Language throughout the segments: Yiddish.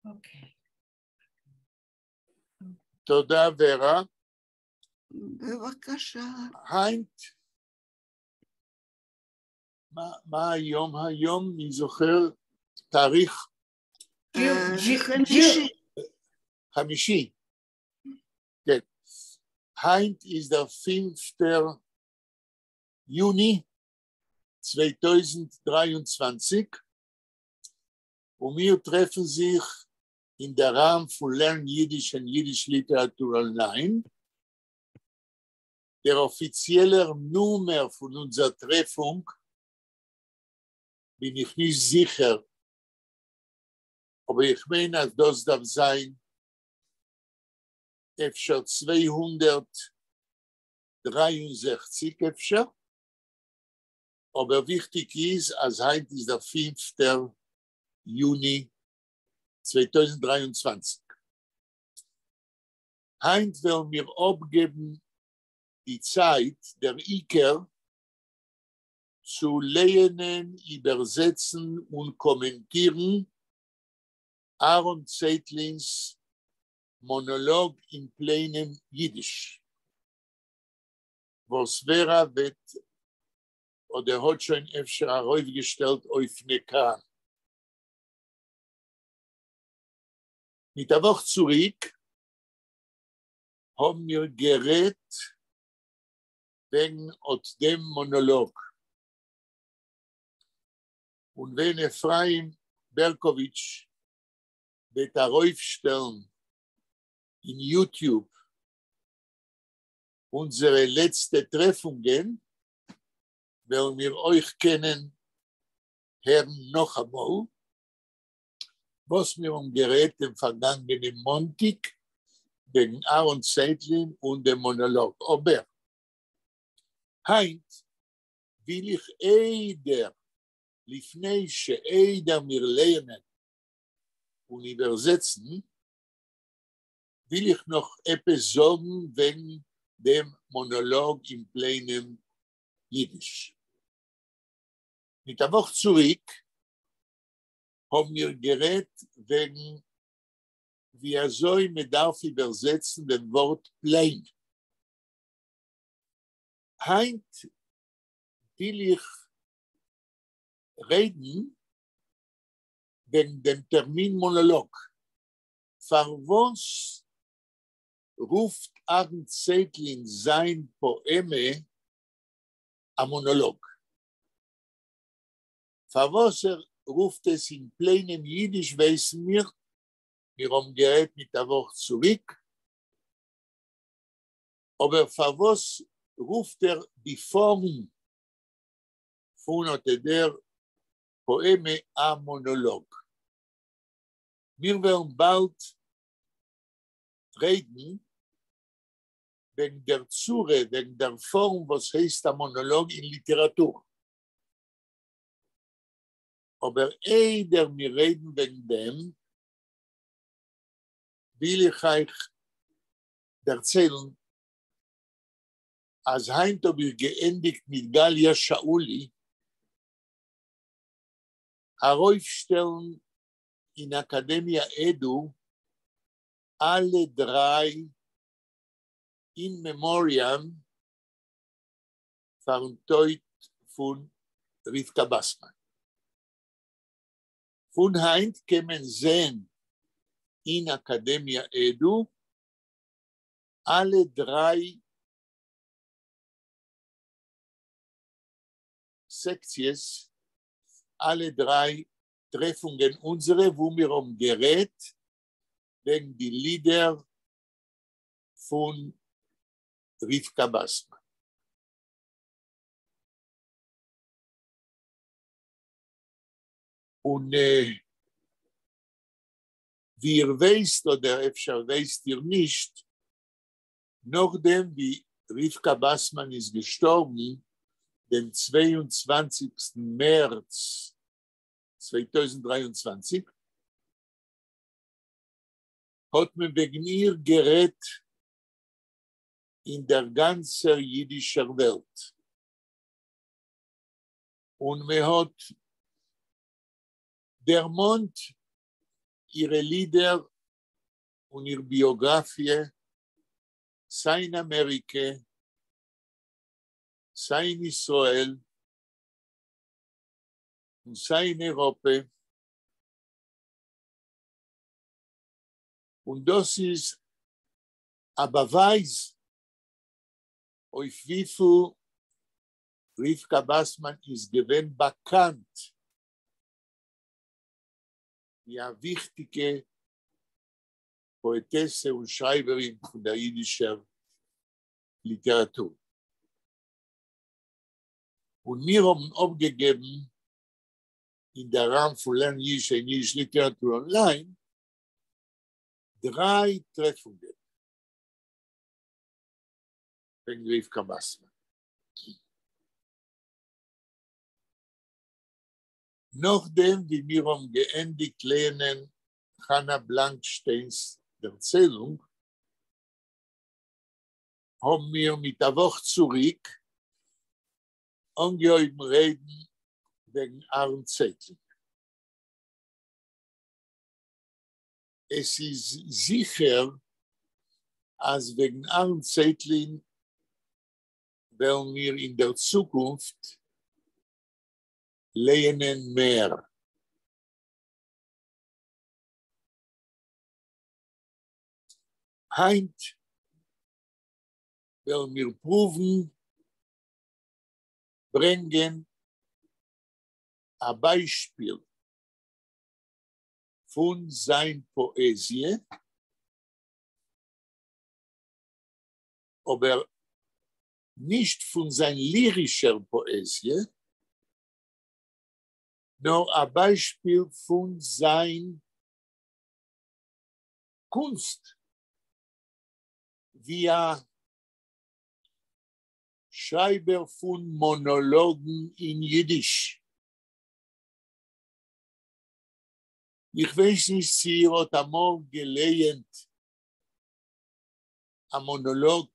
Okay. תודה ורה. בבקשה. הײַנט, מה היום היום? מי זוכר? תאריך? חמישי. חמישי. כן. הײַנט איז דער פֿינפֿטער יוני 2023 און מיר טרעפֿן זיך אין דער ראַם פֿון Learn Yiddish and Yiddish Literature Online. דער אָפֿיציעלער נומער פֿון אונדזער טרעפֿונג בין איך נישט זיכער, אָבער איך מיין, אַז דאָס דאַרף זײַן אפֿשר 263 אפֿשר, אָבער וויכטיק איז, אַז הײַנט איז דער פֿינפֿטער יוני 2023. הײַנט וועלן מיר אָפּגעבן די צײַט, דער עיקר, צו לייענען, איבערזעצן און קאָמענטירן אַהרן צייטלינס מאָנאָלאָג אין פּלעינעם ייִדיש, וואָס ווערא וועט אָדער האָט שוין אפֿשר אַרויפֿגעשטעלט אויפֿן עקראַן. מיט אַ וואָך צוריק האָבן מיר גערעדט וועגן אָט דעם מאָנאָלאָג. און ווען אפֿרים בערקאָוויטש וועט אַרויפֿשטעלן אין YouTube אונדזערע לעצטע טרעפֿונגען, וועלן מיר אויך קענען הערן נאָך אַ מאָל, וואָס מיר האָבן גערעדט דעם פֿאַרגאַנגענעם מאָנטיק וועגן אַהרן צייטלין און דעם מאָנאָלאָג. אָבער הײַנט וויל איך איידער, לפני שאיידער מיר לייענען און איבערזעצן, וויל איך נאָך עפּעס זאָגן וועגן דעם מאָנאָלאָג אין פּלעינעם ייִדיש. מיט אַ וואָך צוריק האָבן מיר גערעדט וועגן ווי אַזוי מע דאַרף איבערזעצן דעם וואָרט plain. הײַנט וויל איך רעדן וועגן דעם טערמין מאָנאָלאָג. פֿאַר וואָס רופֿט אַהרן צייטלין זײַן פּאָעמע אַ מאָנאָלאָג? פֿאַר וואָס ער רופֿט עס אין פּלעינעם ייִדיש ווייסן מיר, מיר האָבן גערעדט מיט אַ וואָך צוריק, אָבער פֿאַר וואָס רופֿט ער די פֿאָרם פֿון אָט דער פּאָעמע אַ מאָנאָלאָג? מיר וועלן באַלד רעדן וועגן דער צורה, וועגן דער פֿאָרם, וואָס הייסט אַ מאָנאָלאָג אין ליטעראַטור. אָבער איידער מיר רעדן וועגן דעם, וויל איך אײַך דערציילן, אַז הײַנט האָב איך געענדיקט מיט גליה שאולי אַרויפֿשטעלן אין אַקאַדעמיע Edu אַלע דרײַ in memoriam פֿאַרן טויט פֿון רבֿקה באַסמאַן. פֿון הײַנט קען מען זען אין אַקאַדעמיע Edu אַלע דרײַ סעקציעס, אַלע דרײַ טרעפֿונגען אונדזערע, וווּ מיר האָבן גערעדט וועגן די לידער פֿון רבֿקה באַסמאַן. און ווי איר ווייסט, אָדער אפֿשר ווייסט איר נישט, נאָך דעם ווי רבֿקה באַסמאַן איז געשטאָרבן דעם 22. מערץ 2023, האָט מען וועגן איר גערעדט אין דער גאַנצער ייִדישער וועלט. און מע האָט דערמאָנט אירע לידער און איר ביאָגראַפֿיע סײַ אין אַמעריקע, סײַ אין ישׂראל און סײַ אין אייראָפּע. און דאָס איז אַ באַווײַז אויף וויפֿל רבֿקה באַסמאַן איז געווען באַקאַנט ווי אַ וויכטיקע פּאָעטעסע און שרײַבערין פֿון דער ייִדישער ליטעראַטור. און מיר האָבן אָפּגעגעבן אין דער ראַם פֿון לערן ייִדיש אין ייִדיש ליטעראַטור אָנלײַן דרײַ טרעפֿונגען וועגן רבֿקה באַסמאַן. נאָך דעם ווי מיר האָבן געענדיקט לייענען חנה בלאַנקשטיינס דערציילונג, האָבן מיר מיט אַ וואָך צוריק אָנגעהויבן רעדן וועגן אַהרן צייטלין. עס איז זיכער, אַז וועגן אַהרן צייטלין וועלן מיר אין דער צוקונפֿט לייענען מער. הײַנט וועלן מיר פּרוּוון ברענגען אַ בײַשפּיל פֿון זײַן פּאָעזיע, אָבער נישט פֿון זײַן לירישער פּאָעזיע, נאָר אַ בײַשפּיל פֿון זײַן קונסט ווי אַ שרײַבער פֿון מאָנאָלאָגן אין ייִדיש. איך ווייס נישט צי איר האָט אַ מאָל געלייענט אַ מאָנאָלאָג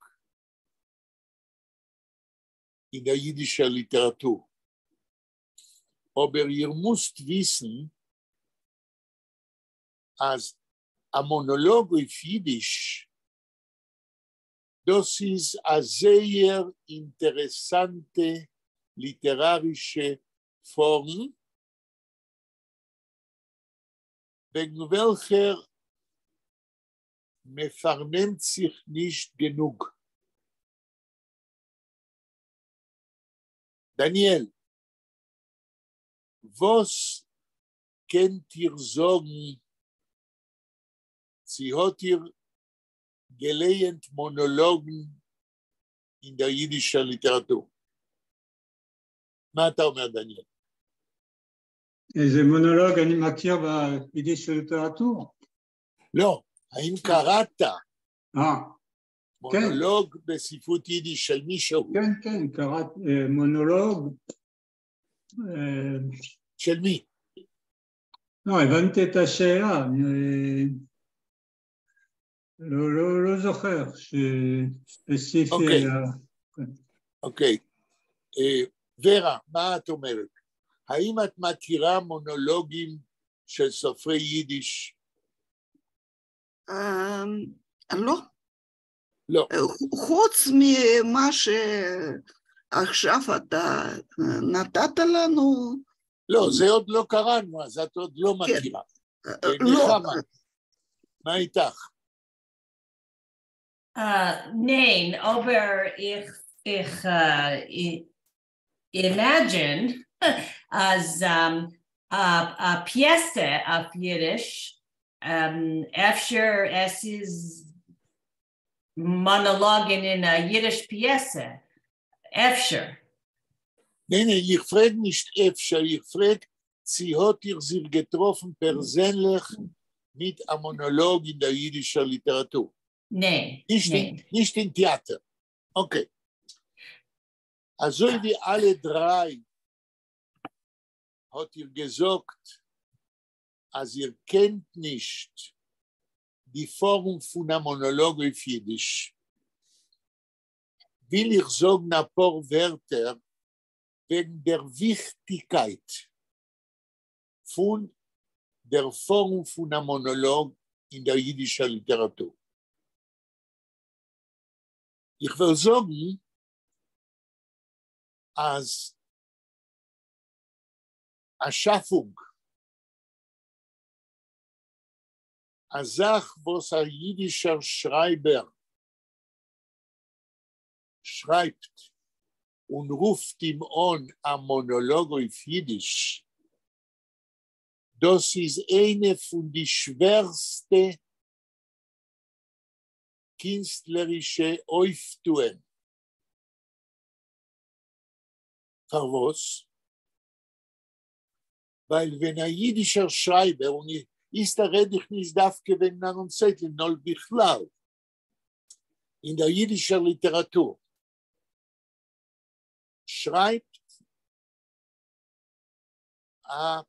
אין דער ייִדישער ליטעראַטור, אָבער איר מוזט וויסן, אַז אַ מאָנאָלאָג אויף ייִדיש, דאָס איז אַ זייער אינטערעסאַנטע ליטעראַרישע פֿאָרם, וועגן וועלכער מע פֿאַרנעמט זיך נישט גענוג. דניאל, וואָס קענט איר זאָגן, צי האָט איר געלייענט מאָנאָלאָגן אין דער ייִדישער ליטעראַטור? מה אתה אומר, דניאל? איזה מונולוג אני מכיר ביידיש literature? לא, האם קראת מונולוג בספרות יידיש של מישהו? כן, כן, קראת מונולוג. של מי? לא, הבנתי את השאלה, אני לא זוכר שספציפי היה... אוקיי. ורה, מה את אומרת? האם את מכירה מונולוגים של סופרי יידיש? לא. לא. חוץ ממה שעכשיו אתה נתת לנו. לא, זה עוד לא קראנו, אז את עוד לא מכירה. לא. מה איתך? ניין, אָבער איך, איך imagine אַז אַ פּיעסע אויף ייִדיש, אפֿשר עס איז מאָנאָלאָגן אין אַ ייִדיש פּיעסע, אפֿשר. ניין, ניין, איך פֿרעג נישט אפֿשר, איך פֿרעג, צי האָט איר זיך געטראָפֿן פּערזענלעך מיט אַ מאָנאָלאָג אין דער ייִדישער ליטעראַטור? ניין, ניין. נישט אין טעאַטער. אוקיי. אַזוי ווי אַלע דרײַ האָט איר געזאָגט, אַז איר קענט נישט די פֿאָרם פֿון אַ מאָנאָלאָג אויף ייִדיש, וויל איך זאָגן אַ פּאָר ווערטער וועגן דער וויכטיקייט פֿון דער פֿאָרם פֿון אַ מאָנאָלאָג אין דער ייִדישער ליטעראַטור. איך וועל זאָגן, אַז אַ שאַפֿונג, אַ זאַך, וואָס אַ ייִדישער שרײַבער שרײַבט און רופֿט אים אָן אַ מאָנאָלאָג אויף ייִדיש, דאָס איז איינע פֿון די שווערסטע קינסטלערישע אויפֿטוען. פֿאַר וואָס? ווײַל ווען אַ ייִדישער שרײַבער, און איצטער רעד איך נישט דווקא וועגן אַהרן צייטלין, נאָר בכלל אין דער ייִדישער ליטעראַטור, שרײַבט אַ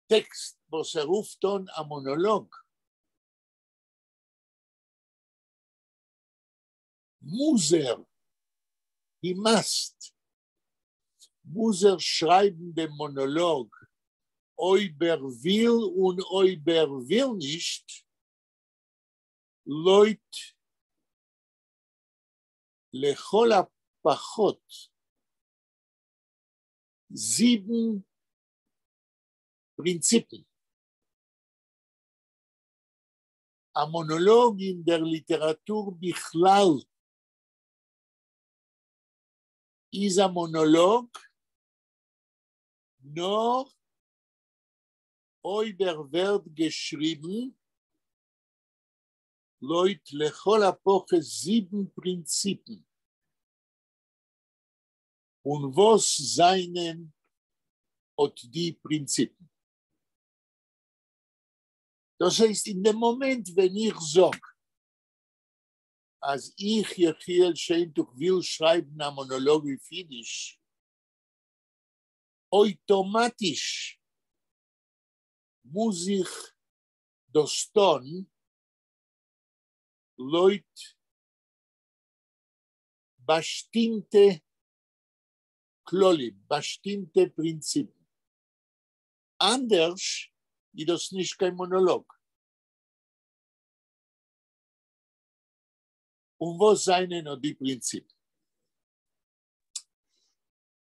טעקסט, וואָס ער רופֿט אָן אַ מאָנאָלאָג, מוז ער, he must, מוז ער שרײַבן דעם מאָנאָלאָג, אויב ער וויל און אויב ער וויל נישט, לויט לכל הפּחות זיבן פּרינציפּן. אַ מאָנאָלאָג אין דער ליטעראַטור בכלל איז אַ מאָנאָלאָג נאָר אויב ער ווערט געשריבן לויט לכל הפּחות זיבן פּרינציפּן. און וואָס זײַנען אָט די פּרינציפּן? דאָס הייסט, אין דעם מאָמענט, ווען איך זאָג, אַז איך, יחיאל שיינטוך, וויל שרײַבן אַ מאָנאָלאָג אויף ייִדיש, אויטאָמאַטיש מוז איך דאָס טאָן לויט באַשטימטע כּללים, באַשטימטע פּרינציפּן. אַנדערש איז דאָס נישט קיין מאָנאָלאָג. און וואָס זײַנען אָט די פּרינציפּן?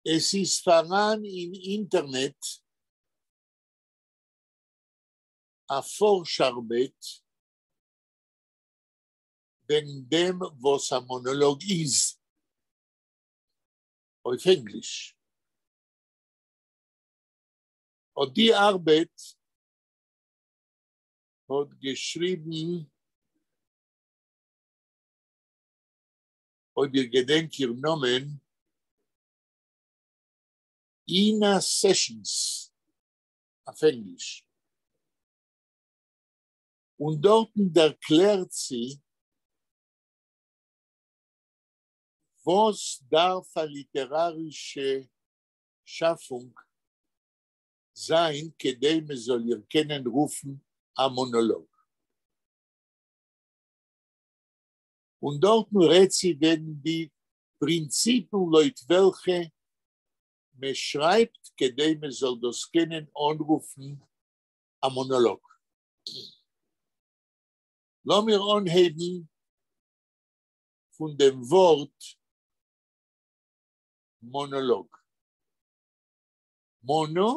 עס איז פֿאַראַן אין אינטערנעט אַ פֿאָרש-אַרבעט וועגן דעם, וואָס אַ מאָנאָלאָג איז אויף ענגליש. אָט די אַרבעט האָט געשריבן, אויב איר געדענקט איר נאָמען, אינאַ סעשאנס אויף ענגליש. און דאָרטן דערקלערט זי, וואָס דאַרף אַ ליטעראַרישע שאַפֿונג זײַן, כּדי מע זאָל איר קענען רופֿן אַ מאָנאָלאָג. און דאָרטן רעדט זי וועגן די פּרינציפּן, לויט וועלכע מע שרײַבט, כּדי מע זאָל דאָס קענען אָנרופֿן אַ מאָנאָלאָג. לאָמיר אָנהייבן פֿון דעם וואָרט מאָנאָלאָג. מאָנאָ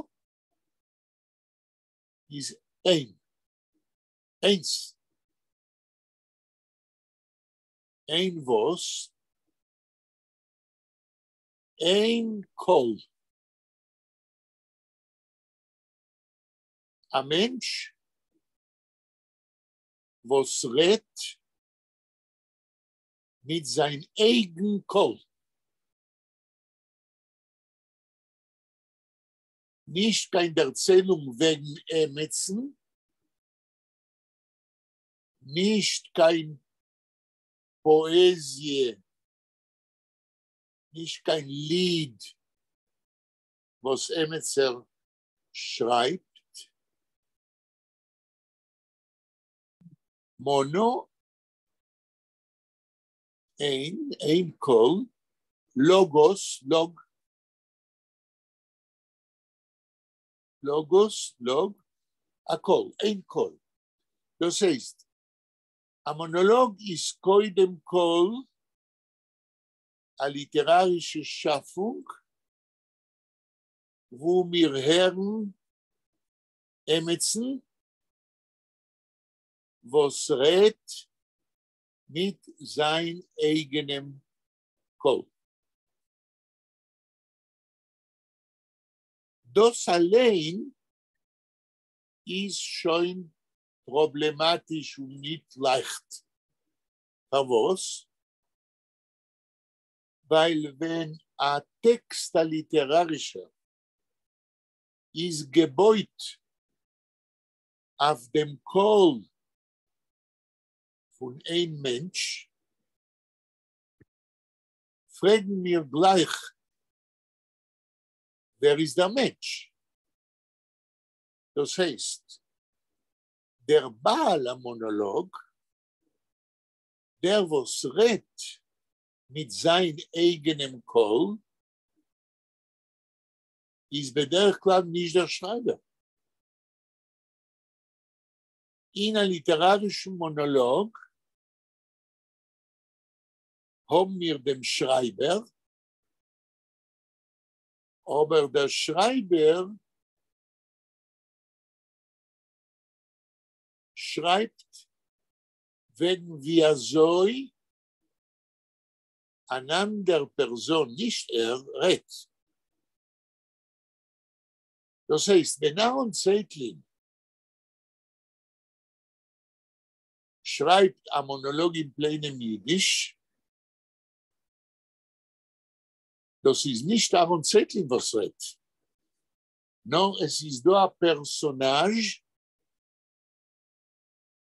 איז איין, איינס. איין וואָס? איין קול. אַ מענטש, וואָס רעדט מיט זײַן אייגן קול. נישט קיין דערציילונג וועגן עמעצן, נישט קיין פּאָעזיע, נישט קיין ליד, וואָס עמעצער שרײַבט. מאָנאָ, איין, איין קול, לאָגאָס, לאָג. לוגוס, לאָג, אַ קול, איין קול. דאָס הייסט, אַ מאָנאָלאָג איז קודם כּל אַ ליטעראַרישע שאַפֿונג, וווּ מיר הערן עמעצן, וואָס רעדט מיט זײַן אייגענעם קול. דאָס אַליין איז שוין פּראָבלעמאַטיש און ניט לײַכט. פֿאַר וואָס? ווײַל ווען אַ טעקסט אַ ליטעראַרישער איז געבויט אויף דעם קול פֿון איין מענטש, פֿרעגן מיר גלײַך, ווער איז דער מענטש? דאָס הייסט, דער בעל־המאָנאָלאָג, דער וואָס רעדט מיט זײַן אייגענעם קול, איז בדרך־כּלל נישט דער שרײַבער. אין אַ ליטעראַרישן מאָנאָלאָג האָבן מיר דעם שרײַבער, אָבער דער שרײַבער שרײַבט וועגן ווי אַזוי אַן אַנדער פּערזאָן, נישט ער, רעדט. דאָס הייסט, ווען אַהרן צייטלין שרײַבט אַ מאָנאָלאָג אין פּלײנעם ייִדיש, דאָס איז נישט אַהרן צייטלין וואָס רעדט, נאָר עס איז דאָ אַ פּערסאָנאַזש,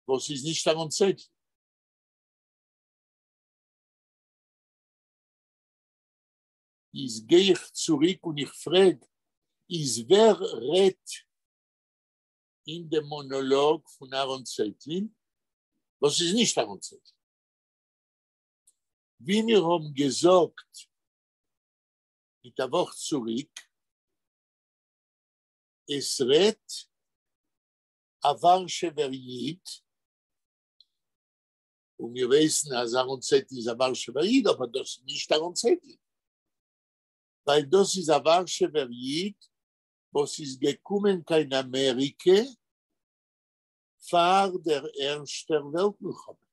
וואָס איז נישט אַהרן צייטלין. איז גיי איך צוריק און איך פֿרעג, איז ווער רעדט אין דעם מאָנאָלאָג פֿון אַהרן צייטלין, וואָס איז נישט אַהרן צייטלין? ווי מיר האָבן געזאָגט מיט אַ וואָך צוריק, עס רעדט אַ וואַרשעווער ייִד, און מיר ווייסן אַז אַהרן צייטלין איז אַ וואַרשעווער ייִד, אָבער דאָס איז נישט אַהרן צייטלין, ווײַל דאָס איז אַ וואַרשעווער ייִד, וואָס איז געקומען קיין אַמעריקע פֿאַר דער ערשטער וועלט-מלחמה.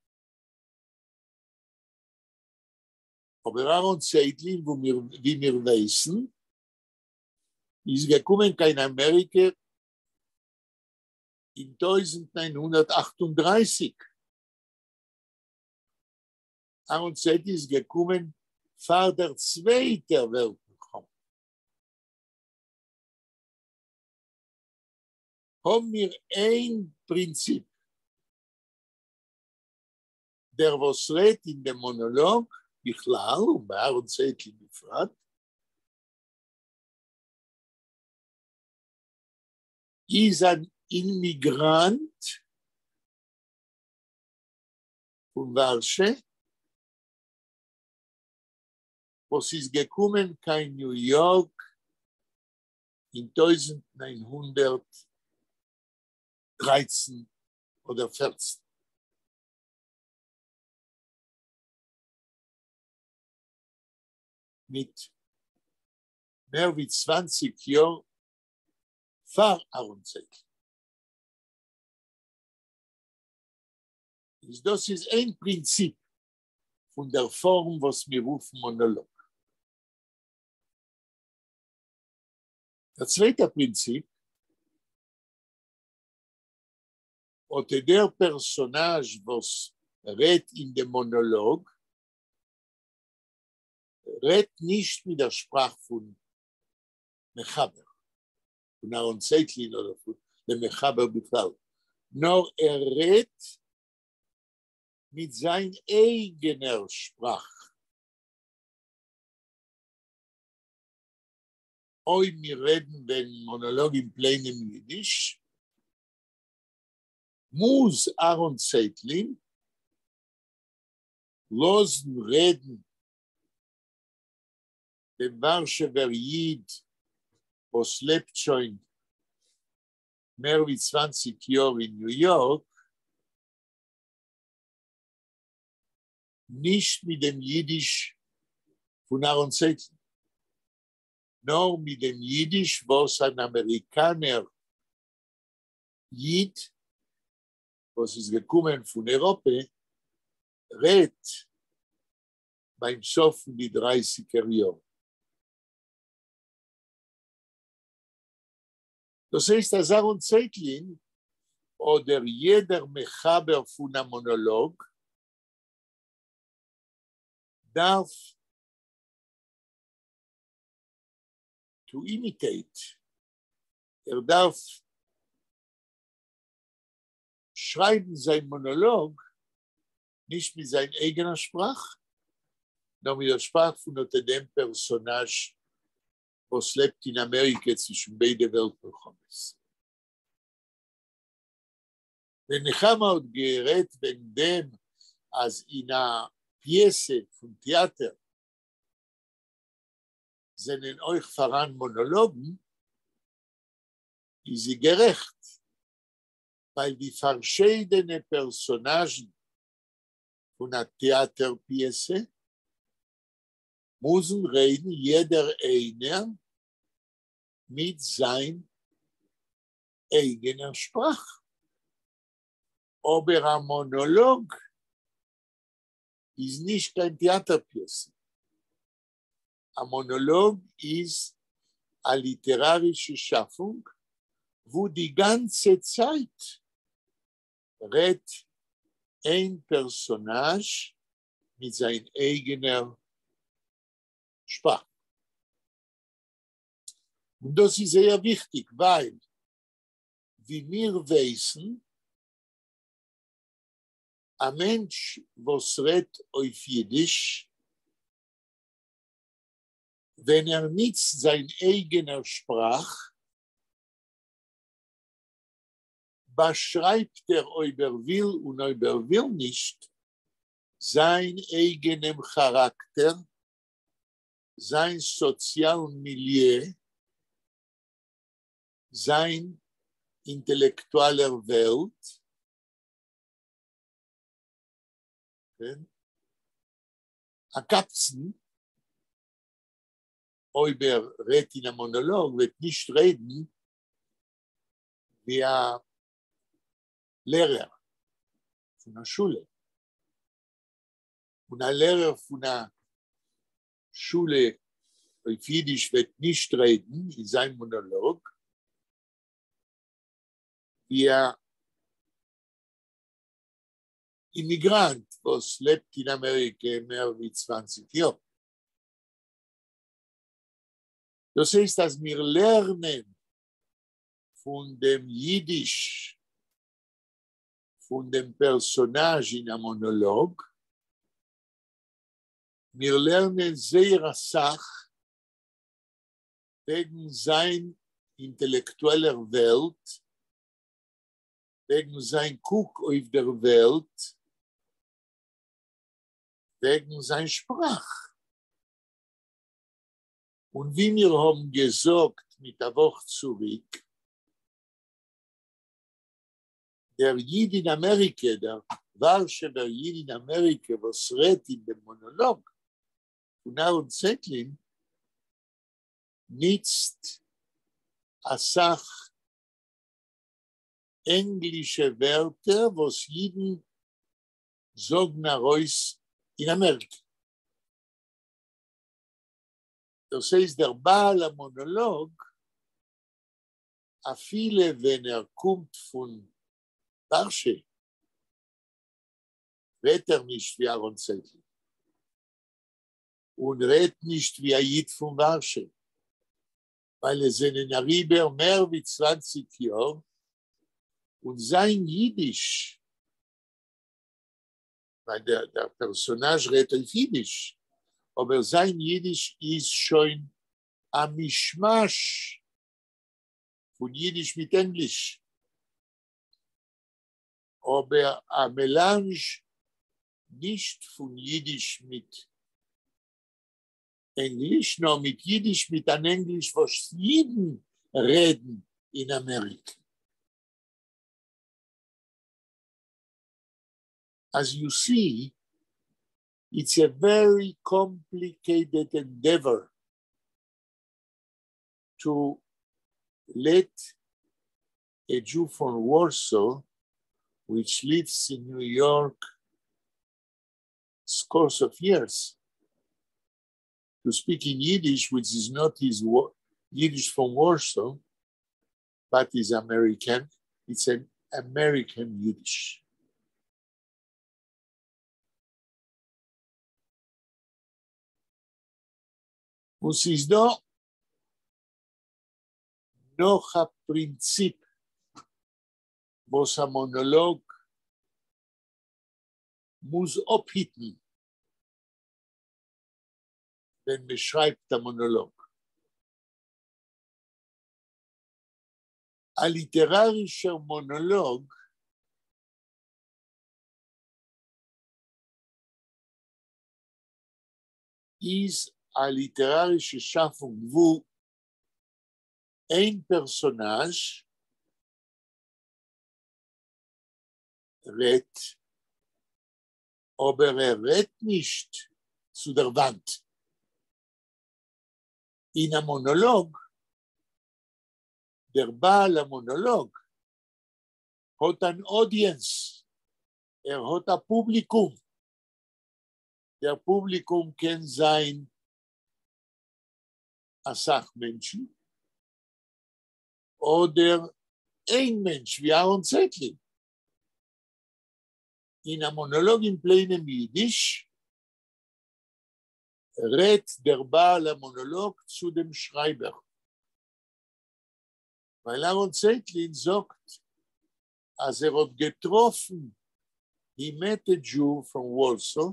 אָבער אַהרן צייטלין, וווּ מיר, ווי מיר ווייסן, איז געקומען קיין אַמעריקע אין 1938. אַהרן צייטלין איז געקומען פֿאַר דער צווייטער וועלט-מלחמה. האָבן מיר איין פּרינציפּ. דער וואָס רעדט אין דעם מאָנאָלאָג בכלל און בײַ אַהרן צייטלין בפֿרט, איז אַן אימיגראַנט פֿון וואַרשע, וואָס איז געקומען קיין ניו-יאָרק אין 1913 אָדער 14. מיט מער ווי 20 יאָר פֿאַר אַהרן צייטלין. איז דאָס איז איין פּרינציפּ פֿון דער פֿאָרם, וואָס מיר רופֿן מאָנאָלאָג. דער צווייטער פּרינציפּ, אָט דער פּערסאָנאַזש, וואָס רעדט אין דעם מאָנאָלאָג, רעדט נישט מיט דער שפּראַך פֿון מחבר, פֿון אַהרן צייטלין אָדער פֿון דעם מחבר בכלל, נאָר ער רעדט מיט זײַן אייגענער שפּראַך. אויב מיר רעדן וועגן מאָנאָלאָג אין פּלײנעם ייִדיש, מוז אַהרן צייטלין לאָזן רעדן דעם וואַרשעווער ייִד, וואָס לעבט שוין מער ווי 20 יאר אין ניו יארק, נישט מיט דעם יידיש פון אהרן צייטלין, נאר מיט דעם יידיש וואס אן אמעריקאנער ייד וואס איז געקומען פון אייראפע רעדט ביים סוף פון די דרייסיגער יארן. דאס הייסט אז אהרן צייטלין אדער יעדער מחבר פון א מאנאלאג דארף to imitate, ער דארף שרייבן זיין מאנאלאג נישט מיט זיין אייגענער שפראך, נאר מיט דער שפראך פון אט דעם פערסאנאזש וואס לעבט אין אמעריקע צווישן ביידע וועלט מלחמות. ווען נחמה האט גערעדט וועגן דעם אז אין א פיעסע פון טעאטער זענען אויך פאראן מאנאלאגן, איז זי גערעכט, ווייל די פארשיידענע פערסאנאזשן פון א טעאטער פיעסע מוזן רעדן יעדער איינער מיט זיין אייגענער שפראך. אבער א מאנאלאג איז נישט קיין טעאטער פיעסע. א מאנאלאג איז א ליטערארישע שאפונג וואו די גאנצע צייט רעדט איין פערסאנאזש מיט זיין אייגענער שפראך. און דאס איז זייער וויכטיג, ווייל ווי מיר ווייסן, א מענטש וואס רעדט אויף אידיש, ווען ער ניצט זיין אייגענער שפראך, באשרייבט ער אויב ער וויל און אויב ער וויל נישט, זיין אייגענעם כאראקטער, זיין סאציאלן מיליע, זיין אינטעלעקטואלער וועלט, כן? א קבצן, אויב ער רעדט אין א מאנאלאג, וועט נישט רעדן ווי א לערער פון א שולע. און א לערער פון א שולע אויף יידיש וועט נישט רעדן אין זיין מאנאלאג ווי א אימיגראנט וואס לעבט אין אמעריקע מער ווי 20 יאר. דאס הייסט אז מיר לערנען פון דעם יידיש, פון דעם פערסאנאזש אין א מאנאלאג, מיר לערנען זייער א סך וועגן זיין אינטעלעקטועלער וועלט, וועגן זיין קוק אויף דער וועלט, וועגן זיין שפראך. און ווי מיר האבן געזאגט מיט א וואך צוריק, דער ייד אין אמעריקע, דער ווארשעווער ייד אין אמעריקע, וואס רעדט אין דעם מאנאלאג פון אהרן צייטלין, ניצט א סך ענגלישע ווערטער וואס יידן זאגן ארויס אין אמעריקע. דאס הייסט, דער בעל המאנאלאג, אפילו ווען ער קומט פון ווארשע, רעדט ער נישט ווי אהרן צייטלין און רעדט נישט ווי א ייד פון ווארשע, ווייל עס זענען אריבער מער ווי 20 יאר, און זיין יידיש, ווייל דער פערסאנאזש רעדט אויף יידיש, אבער זיין יידיש איז שוין א מישמאש פון יידיש מיט ענגליש, אבער א מעלאנזש נישט פון יידיש מיט ענגליש, נאר מיט יידיש מיט אן ענגליש וואס יידן רעדן אין אמעריקע. As you see, it's a very complicated endeavor to let a Jew from Warsaw, which lives in New York scores of years, to speak in Yiddish, which is not his Yiddish from Warsaw, but is American. It's an American Yiddish. און ס'איז דא נאך א פרינציפ וואס א מאנאלאג מוז אפהיטן ווען מען שרייבט א מאנאלאג. א ליטערארישער מאנאלאג איז א ליטערארישע שאפונג וואו איין פערסאנאזש רעדט, אבער ער רעדט נישט צו דער וואנט. אין א מאנאלאג, דער בעל המאנאלאג האט אן אודיענס, ער האט א פובליקום. דער פובליקום קען זיין אסאך מענטשן, אדער איין מענטש ווי אהרן צעטלין. אין א מאנאלאג אין פלעינעם אידיש רעדט דער בעל המאנאלאג צו דעם שרייבער, ווייל אהרן צעטלין זאגט אז ער האט געטראפן, he met a Jew from Warsaw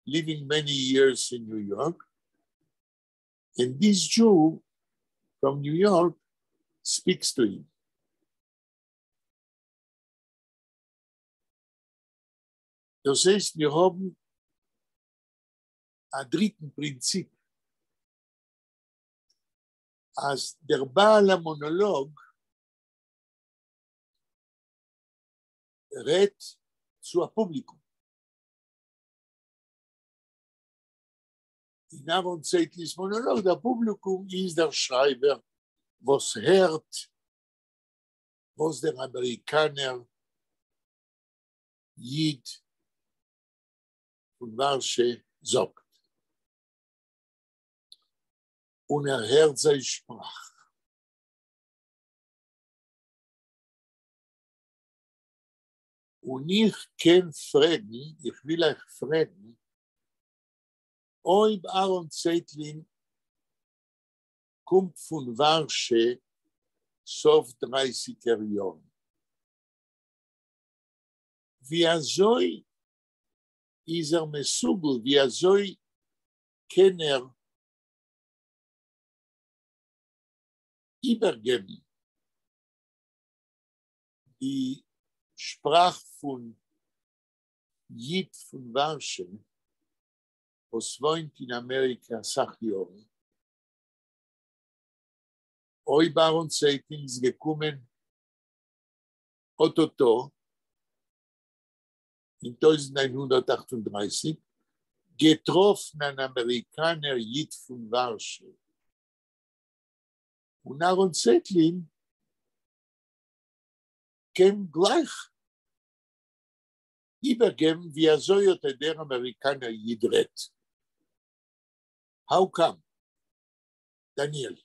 living many years in New York, and this Jew from New York speaks to him. דאס הייסט מיר האבן א דריטן פרינציפ, אז דער בעל המאנאלאג רעדט צו א פובליקום. אין אהרן צייטלין'ס מאנאלאג, דער פובליקום איז דער שרייבער וואס הערט וואס דער אמעריקאנער איד פון ווארשע זאגט, און ער הערט זיין שפראך. און איך קען פרעגן, איך וויל אייך פרעגן, אויב אהרן צייטלין קומט פון ווארשע סוף דרייסיגער יארן, ווי אזוי איז ער מסוגל, ווי אזוי קען ער איבערגעבן די שפראך פון איד פון ווארשע וואס וואוינט אין אמעריקע אסאך יארן, אויב אהרן צייטלין איז געקומען אטאטא אין 1938, געטראפן אן אמעריקאנער איד פון ווארשע, און אהרן צייטלין קען גלייך איבערגעבן ווי אזוי אט דער אמעריקאנער איד רעדט. How come? דניאל.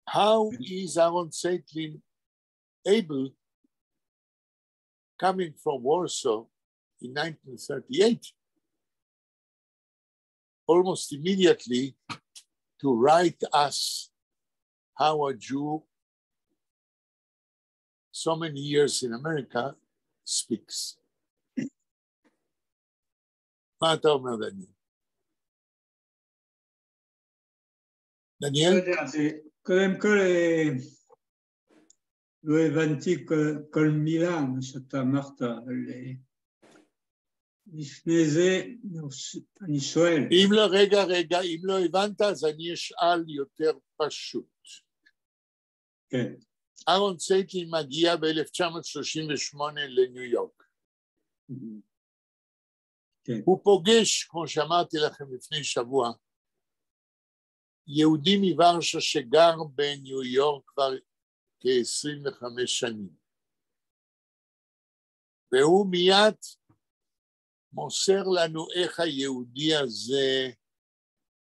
How is Aaron Zeitlin able, coming from Warsaw in 1938, almost immediately to write us how a Jew so many years in America speaks? מה אתה אומר, דניאל? דניאל? לא יודע, קודם כל, לא הבנתי כל מילה מה שאתה אמרת, אבל לפני זה אני שואל. אם לא, רגע, רגע, אם לא הבנת, אז אני אשאל יותר פשוט. כן. אהרון צייטלין מגיע ב-1938 לניו יורק. כן. הוא פוגש, כמו שאמרתי לכם לפני שבוע, יהודי מוורשה שגר בניו יורק כבר כ-25 שנים. והוא מיד מוסר לנו איך היהודי הזה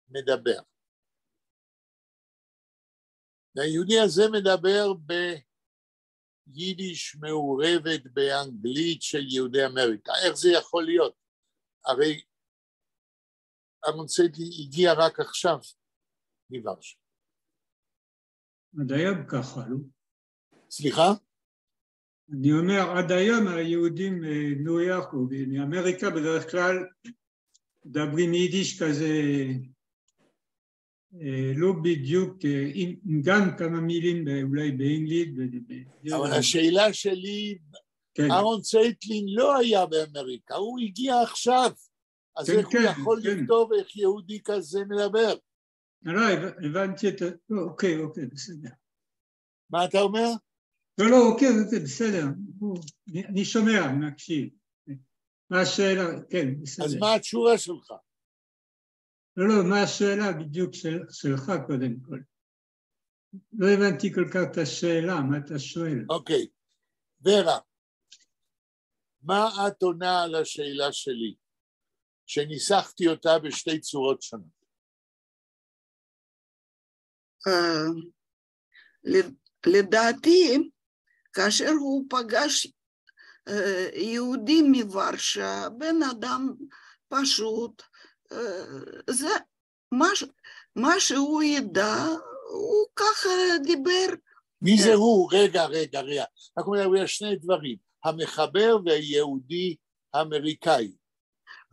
מדבר. והיהודי הזה מדבר ביידיש מעורבת באנגלית של יהודי אמריקה. איך זה יכול להיות? הרי אהרון צייטלין הגיע רק עכשיו מוורשה. עד היום ככה, לא? סליחה? אני אומר, עד היום היהודים מניו יורק או מאמריקה בדרך כלל מדברים יידיש כזה לא בדיוק, עם גם כמה מילים אולי באנגלית. אבל השאלה שלי, כן. אהרון צייטלין לא היה באמריקה, הוא הגיע עכשיו, אז כן, איך הוא יכול לכתוב איך יהודי כזה מדבר? לא, הבנתי את ה... אוקיי, אוקיי, בסדר. מה אתה אומר? לא, לא, אוקיי, אוקיי, בסדר. אני שומע, אני מקשיב. מה השאלה? כן, בסדר. אז מה התשובה שלך? לא, לא, מה השאלה בדיוק שלך קודם כל? לא הבנתי כל כך את השאלה, מה אתה שואל? אוקיי, ורה, מה את עונה על השאלה שלי, שניסחתי אותה בשתי צורות שונות? לדעתי, כאשר הוא פגש יהודי מוורשה, בן אדם פשוט, זה מה שהוא ידע, הוא ככה דיבר. מי זה הוא? רגע, רגע, רגע. אנחנו מדברים על שני דברים, המחבר והיהודי האמריקאי.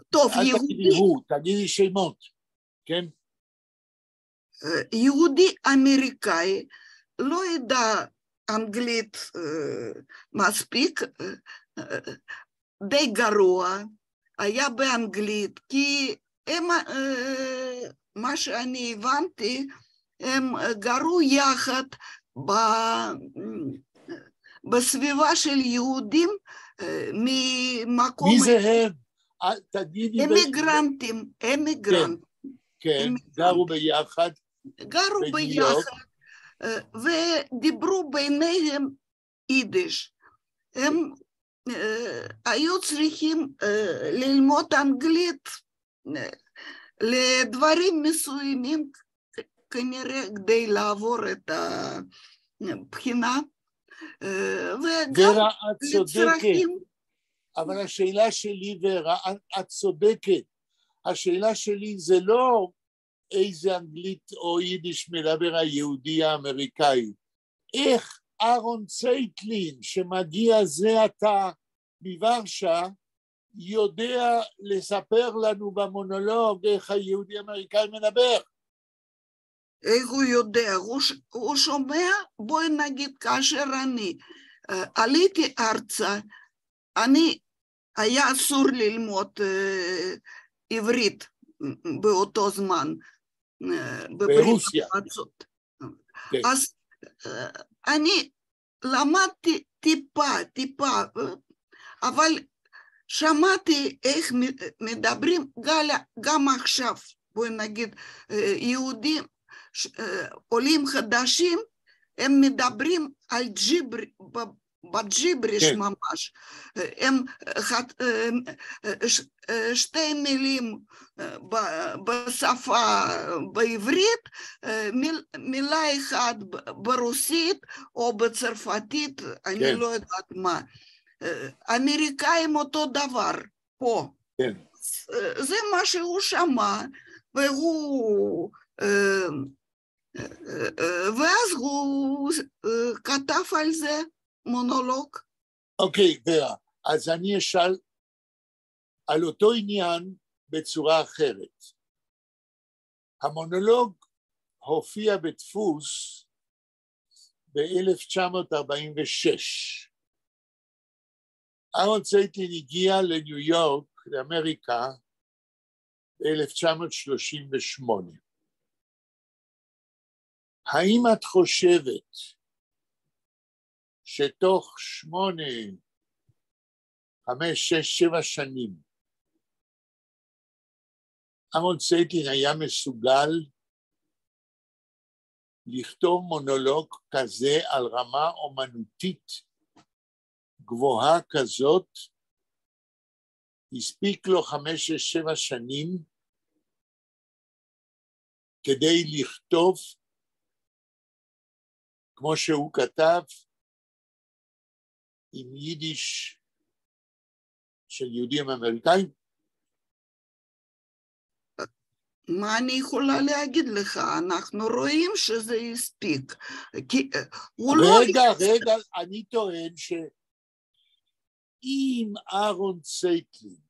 טוב, אל יהודי... תגידי הוא, תגידי שמות, כן? יהודי אמריקאי לא ידע אנגלית מספיק, די גרוע, היה באנגלית, כי הם, מה שאני הבנתי, הם גרו יחד בסביבה של יהודים ממקום... מי זה הם? תגידי... אמיגרנטים, אמיגרנטים. כן, גרו ביחד. גרו ביחד, ודיברו ביניהם יידיש. הם היו צריכים ללמוד אנגלית לדברים מסוימים, כנראה כדי לעבור את הבחינה, וגם ורה, את צודקת, לצרכים. אבל השאלה שלי, ורה, את צודקת. השאלה שלי זה לא איזה אנגלית או יידיש מדבר היהודי האמריקאי. איך אהרון צייטלין, שמגיע זה עתה מוורשה, יודע לספר לנו במונולוג איך היהודי האמריקאי מדבר? איך הוא יודע? הוא שומע, בואי נגיד, כאשר אני עליתי ארצה, אני, היה אסור ללמוד עברית באותו זמן. ברוסיה. כן. אז אני למדתי טיפה, טיפה, אבל שמעתי איך מדברים גם עכשיו, בואי נגיד, יהודים, עולים חדשים, הם מדברים על ג'יבר, בג'יבריש כן. ממש, הם שתי מילים בשפה בעברית, מילה אחת ברוסית או בצרפתית, אני כן. לא יודעת מה. אמריקאים אותו דבר פה. כן. זה מה שהוא שמע, והוא... ואז הוא כתב על זה מונולוג. אוקיי, ורה, אז אני אשאל על אותו עניין בצורה אחרת. המונולוג הופיע בדפוס ב-1946. אהרון צייטלין הגיע לניו יורק, לאמריקה, ב-1938. האם את חושבת שתוך 8, 5, 6, 7 שנים אהרון צייטלין היה מסוגל לכתוב מונולוג כזה על רמה אומנותית גבוהה כזאת, הספיק לו 5, 6, 7 שנים כדי לכתוב כמו שהוא כתב עם יידיש של יהודים אמריקאים? מה אני יכולה להגיד לך? אנחנו רואים שזה הספיק. כי הוא לא... רגע, רגע, אני טוען שאם אהרון צייטלין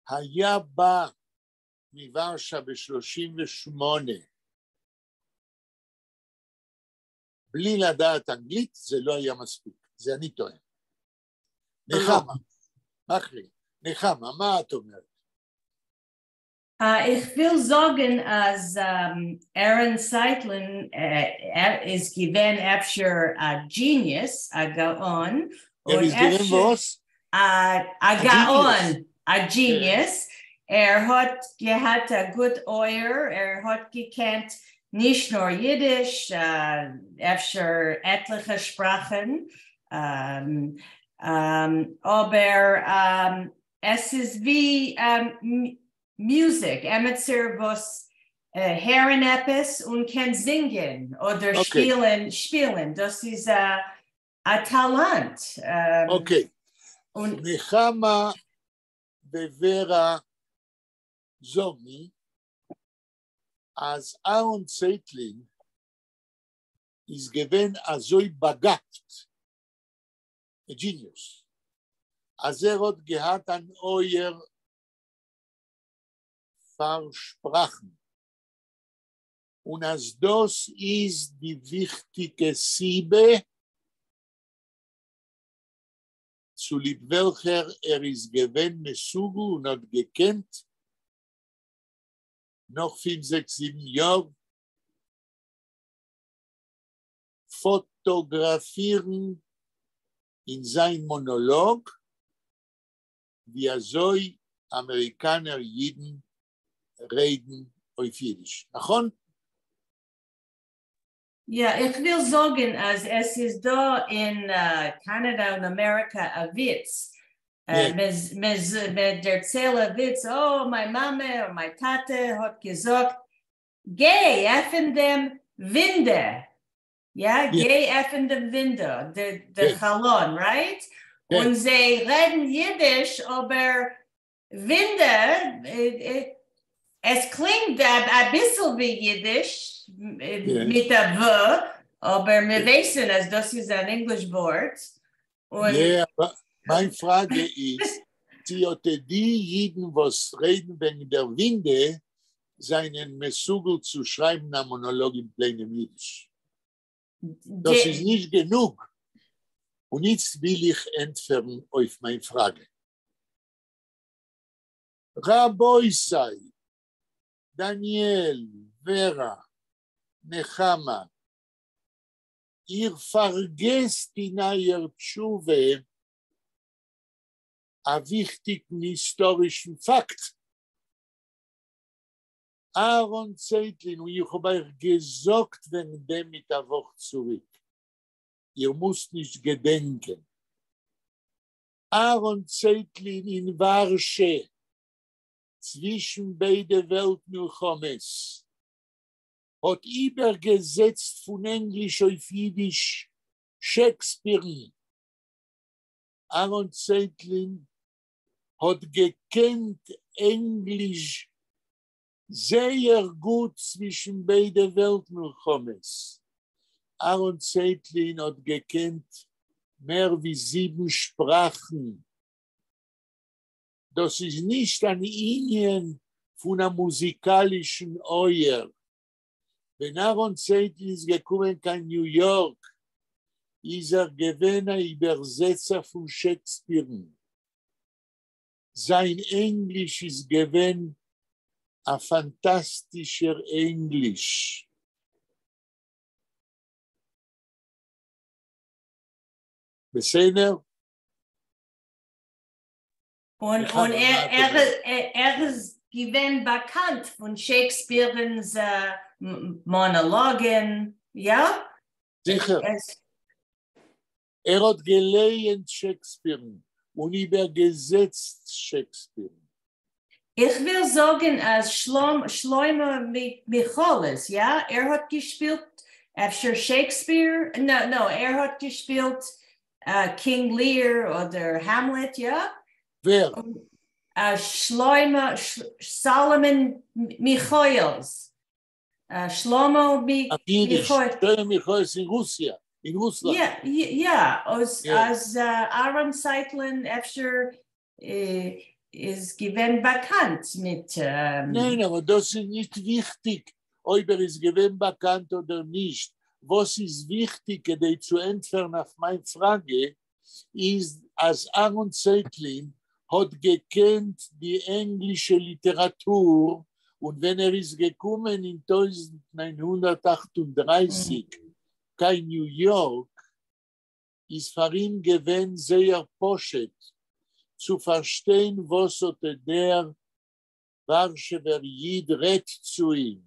היה בא מוורשה ב-38 בלי לדעת אנגלית, זה לא היה מספיק. זה אני טוען. נחמה, מחלי, נחמה, מה את אומרת? איך וויל זאָגן, אַז אהרן צייטלין איז געווען אפֿשר אַ genius, אַ גאון. ער איז געווען וואָס? אַ גאון, אַ genius. ער האָט געהאַט אַ גוט אויער, ער האָט געקענט נישט נאָר ייִדיש, אפֿשר עטלעכע שפּראַכן, אָבער עס איז ווי מוזיק, עמעצער וואָס הערן עפּעס און קען זינגען אָדער שפּילן, שפּילן, דאָס איז אַ טאַלאַנט. אוקיי. נחמה וורה זאָגן, אַז אהרן צייטלין איז געווען אַזוי באַגאַבט, אַ genius, אַז ער האָט געהאַט אַן אויער פֿאַר שפּראַכן. און אַז דאָס איז די וויכטיקע סיבה, צוליב וועלכער ער איז געווען מסוגל און האָט געקענט נאָך 5, 6, 7 יאָר פֿאָטאָגראַפֿירן אין זײַן מאָנאָלאָג, ווי אַזוי אַמעריקאַנער ייִדן רעדן אויף ייִדיש. נכון? יאָ, איך וויל זאָגן, אַז עס איז דאָ אין קאַנאַדע און אַמעריקע אַ וויץ. מע דערציילט אַ וויץ, אָ, מײַן מאַמע און מײַן טאַטע האָט געזאָגט, גיי, עפֿן דעם ווינדע. יאָ, גיי, עפֿן דעם window, דער חלון, right? און זיי רעדן ייִדיש, אָבער ווינדע, עס קלינגט אַ ביסל ווי ייִדיש מיט אַ וו, אָבער מיר ווייסן, אַז דאָס איז אַן English וואָרט. יאָ, מײַן פֿראַגע איז, צי אָט די ייִדן, וואָס רעדן וועגן דער ווינדע, זײַנען מסוגל צו שרײַבן אַ מאָנאָלאָג אין פּלעינעם ייִדיש. דאָס איז נישט גענוג. און איצט וויל איך ענטפֿערן אויף מײַן פֿראַגע. רבותי, דניאל, ורה, נחמה, איר פֿאַרגעסט אין אײַער תּשובֿה אַ וויכטיקן היסטאָרישן פֿאַקט. אהרן צייטלין, און איך האָב אײַך געזאָגט וועגן דעם מיט אַ וואָך צוריק. איר מוזט נישט געדענקען. אהרן צייטלין אין וואַרשע, צווישן ביידע וועלט-מלחמות, האָט איבערגעזעצט פֿון ענגליש אויף ייִדיש שעקספּירן. אהרן צייטלין האָט געקענט ענגליש זייער גוט צווישן ביידע וועלט-מלחמות. אהרן צייטלין האָט געקענט מער ווי 7 שפּראַכן. דאָס איז נישט אַן ענין פֿון אַ מוזיקאַלישן אויער. ווען אהרן צייטלין איז געקומען קיין ניו-יאָרק, איז ער געווען אַ איבערזעצער פֿון שעקספּירן. זײַן ענגליש איז געווען אַ פֿאַנטאַסטישער ענגליש. בסדר? און מיכל, און מה ער, את ער, אומרת? ער, ער איז געווען באַקאַנט פֿון שעקספּירנס מאָנאָלאָגן, יאָ? זיכער. עס, ער האָט געלייענט שעקספּירן און איבערגעזעצט שעקספּירן. איך וויל זאָגן, אַז שלום, שלמה מיכאָעלס, יאָ, ער האָט געשפּילט, אפֿשר שעקספּיר, no, ער האָט געשפּילט King Lear אָדער Hamlet, יאָ? ווער? שלמה, Solomon מיכאָעלס. שלמה אויף ייִדיש. מיכאָעלס. שלמה מיכאָעלס אין רוסיא, אין רוסלאַנד. יאָ, אַז, אַז אַהרן צייטלין אפֿשר איז געווען באַקאַנט מיט ניין, אָבער דאָס איז נישט וויכטיק, אויב ער איז געווען באַקאַנט אָדער נישט. וואָס איז וויכטיק, כּדי צו ענטפֿערן אויף מײַן פֿראַגע, איז, אַז אַהרן צייטלין האָט געקענט די ענגלישע ליטעראַטור און ווען ער איז געקומען אין 1938 קיין ניו־יאָרק, איז פֿאַר אים געווען זייער פּשוט צו פֿאַרשטיין, וואָס אָט דער וואַרשעווער ייִד רעדט צו אים,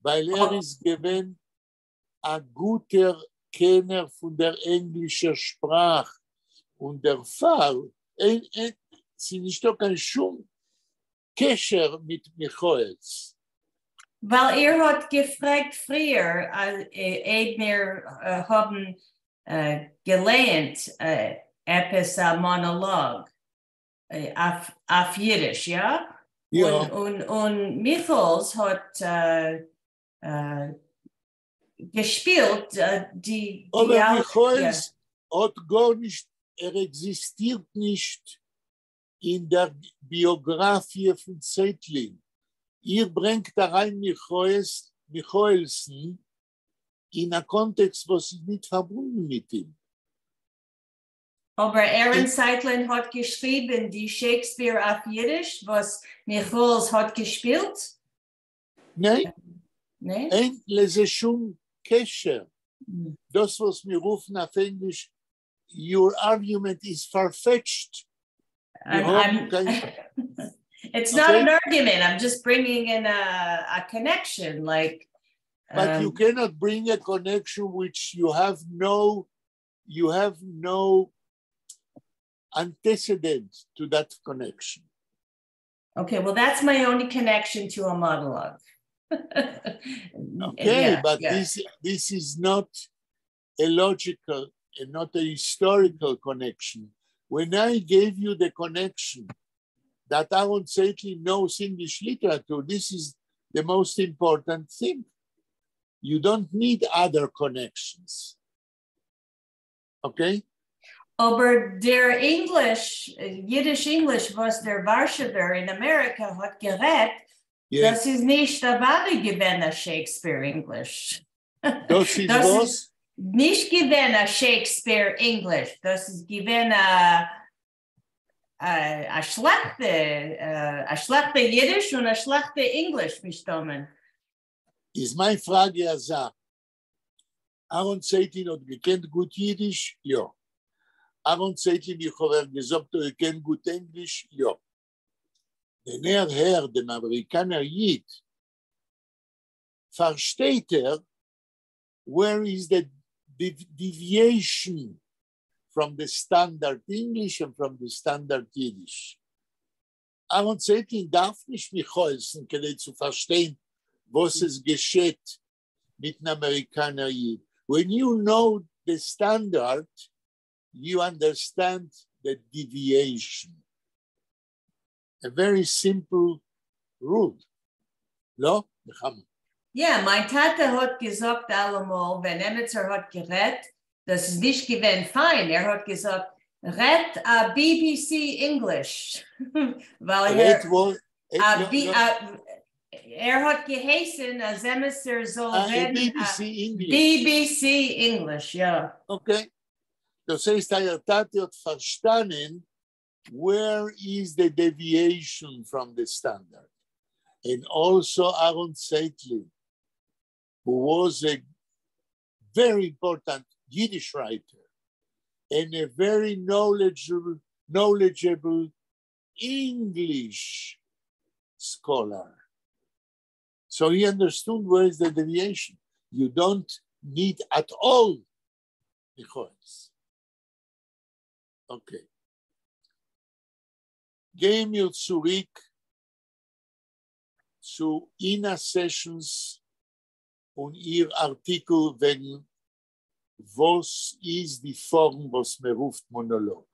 ווײַל ער איז געווען אַ גוטער קענער פֿון דער ענגלישער שפּראַך און דערפֿאַר, אין, אין, ס'איז נישטאָ קיין שום קשר מיט מיכאָעלס. ווײַל איר האָט געפֿרעגט פֿריִער, אויב מיר האָבן געלייענט עפּעס אַ מאָנאָלאָג אויף ייִדיש, יאָ? יאָ. און מיכאָעלס האָט געשפּילט די אָבער אַלע מיכאָעלס האָט גאָרנישט, ער עקזיסטירט נישט אין דער ביאָגראַפֿיע פֿון צייטלין. איר ברענגט אַרײַן מיכאָעלס, מיכאָעלסן אין אַ קאָנטעקסט, וואָס איז נישט פֿאַרבונדן מיט אים. אָבער אַהרן צייטלין האָט געשריבן די שעקספּיר אויף ייִדיש, וואָס מיכאָעלס האָט געשפּילט? ניין, ניין? אין לזה שום קשר. דאָס, וואָס מיר רופֿן אויף ענגליש, your argument is far-fetched. It's not an argument. I'm just bringing in a connection, like. But you cannot bring a connection which you have no antecedent to that connection. Okay, well, that's my only connection to a monologue. Okay, but this is not a logical and not a historical connection. When I gave you the connection that Aaron Zeitlin knows English literature, this is the most important thing. You don't need other connections. Okay? אָבער דער English, ייִדיש English, וואָס דער וואַרשעווער אין אַמעריקע האָט גערעדט, דאָס איז נישט אַוודאי געווען אַ Shakespeare English. דאָס איז דאָס וואָס? איז נישט געווען אַ Shakespeare English. דאָס איז געווען אַ שלעכטע ייִדיש און אַ שלעכטע English, מסתּמא. איז מײַן פֿראַגע אַזאַ. אַהרן צייטלין האָט געקענט גוט ייִדיש? יאָ. אַהרן צייטלין, איך האָב געזאָגט, ער קען גוט ענגליש? יאָ. ווען ער הערט דעם אַמעריקאַנער ייִד, פֿאַרשטייט ער, where is the deviation from the standard English and from the standard Yiddish? אַהרן צייטלין דאַרף נישט מיכאָעלסן, כּדי צו פֿאַרשטיין, וואָס עס געשעט מיטן אַמעריקאַנער ייִד. When you know the standard, you understand the deviation. A very simple rule. לא? נחמה. יאָ, מײַן טאַטע האָט געזאָגט אַלעמאָל, ווען עמעצער האָט גערעדט, דאָס איז נישט געווען פֿײַן. ער האָט געזאָגט, רעדט BBC English. ווײַל רעדט וואָס? אַ לא, בי- לא. ער האָט געהייסן, אַז עמעצער זאָל רעדן BBC English. BBC English, יאָ. Okay. דאָס הייסט, אײַער טאַטע האָט פֿאַרשטאַנען, where is the deviation from the standard? And also Aaron Zeitlin, who was a very important Yiddish writer. and a very knowledgeable, knowledgeable English scholar. So he understood where is the deviation. You don't need at all מיכאָעלס. Okay. גייען מיר צוריק צו אינה סעשאנס און איר אַרטיקל וועגן וואָס איז די פֿאָרם, וואָס מע רופֿט מאָנאָלאָג.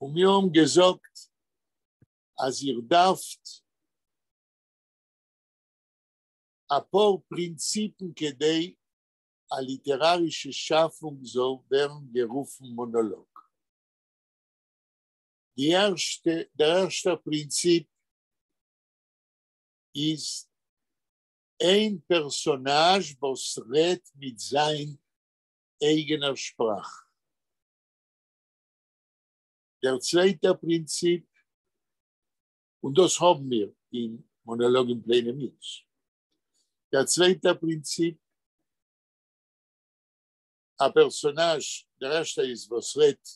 און מיר האָבן געזאָגט, אַז איר דאַרפֿט אַ פּאָר פּרינציפּן, כּדי אַ ליטעראַרישע שאַפֿונג זאָל ווערן גערופֿן מאָנאָלאָג. די ערשטע, דער ערשטער פּרינציפּ איז איין פּערסאָנאַזש, וואָס רעדט מיט זײַן אייגענער שפּראַך. דער צווייטער פּרינציפּ, און דאָס האָבן מיר אין מאָנאָלאָג אין פּלעינעם ייִדיש. דער צווייטער פּרינציפּ, אַ פּערסאָנאַזש, דער ערשטער איז, וואָס רעדט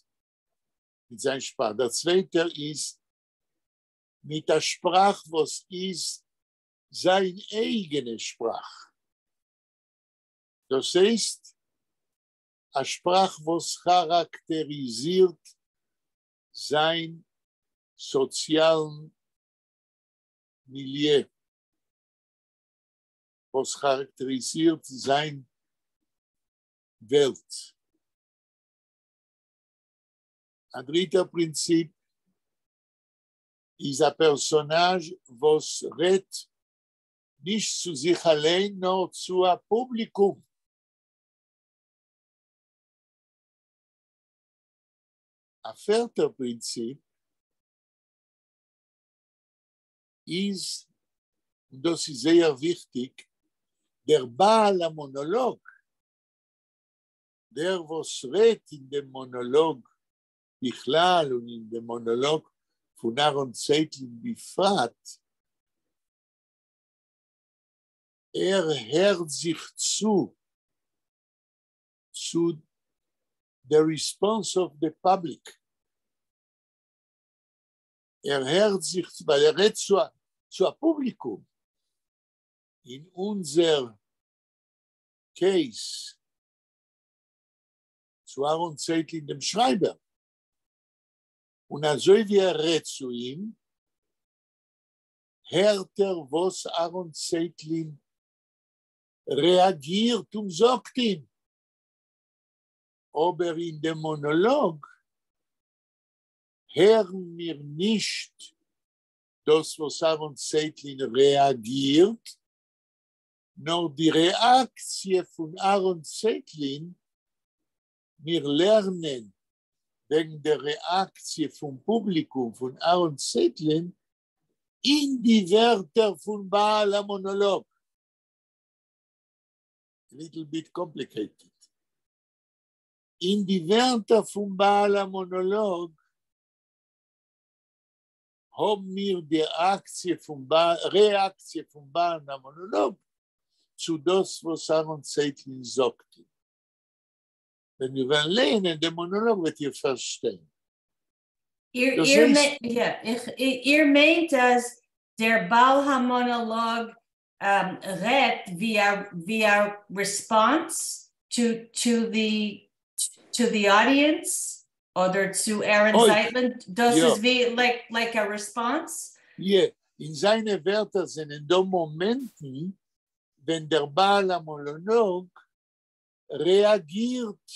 מיט זײַן שפּראַך. דער צווייטער איז מיט אַ שפּראַך, וואָס איז זײַן אייגענע שפּראַך. דאָס הייסט, אַ שפּראַך, וואָס כאַראַקטעריזירט זײַן סאָציאַלן מיליע, וואָס כאַראַקטעריזירט זײַן וועלט. אַ דריטער פּרינציפּ איז אַ פּערסאָנאַזש, וואָס רעדט נישט צו זיך אַליין, נאָר צו אַ פּובליקום. אַ פֿערטער פּרינציפּ איז, און דאָס איז זייער וויכטיק, דער בעל המאָנאָלאָג, דער וואָס רעדט אין דעם מאָנאָלאָג בכלל און אין דעם מאָנאָלאָג פֿון אַהרן צייטלין בפֿרט, ער הערט זיך צו צו the response of the public. ער הערט זיך, ווײַל ער רעדט צו אַ פּובליקום. אין אונדזער case, צו אַהרן צייטלין, דעם שרײַבער. און אַזוי ווי ער רעדט צו אים, הערט ער, וואָס אַהרן צייטלין רעאַגירט און זאָגט אים. אָבער אין דעם מאָנאָלאָג הערן מיר נישט דאָס, וואָס אַהרן צייטלין רעאַגירט, נאָר די רעאַקציע פֿון אַהרן צייטלין, מיר לערנען וועגן דער רעאַקציע פֿון פּובליקום פֿון אַהרן צייטלין אין די ווערטער פֿון בעל המאָנאָלאָג. A little bit complicated. אין די ווערטער פֿון בעל המאָנאָלאָג האָבן מיר די אַקציע פֿון רעאַקציע פֿון בעל המאָנאָלאָג צו דאָס, וואָס אַהרן צייטלין זאָגט אים. ווען מיר וועלן לייענען דעם מאָנאָלאָג, וועט איר פֿאַרשטיין. איר, דאָס איר, הייסט- יאָ, איר מיינט, אַז דער בעל המאָנאָלאָג רעדט ווי אַ response to the audience אָדער צו Aaron אוי, Zeitlin? דאָס יאָ. איז ווי like a response? יאָ, אין זײַנע ווערטער זענען דאָ מאָמענטן, ווען דער בעל המאָנאָלאָג רעאַגירט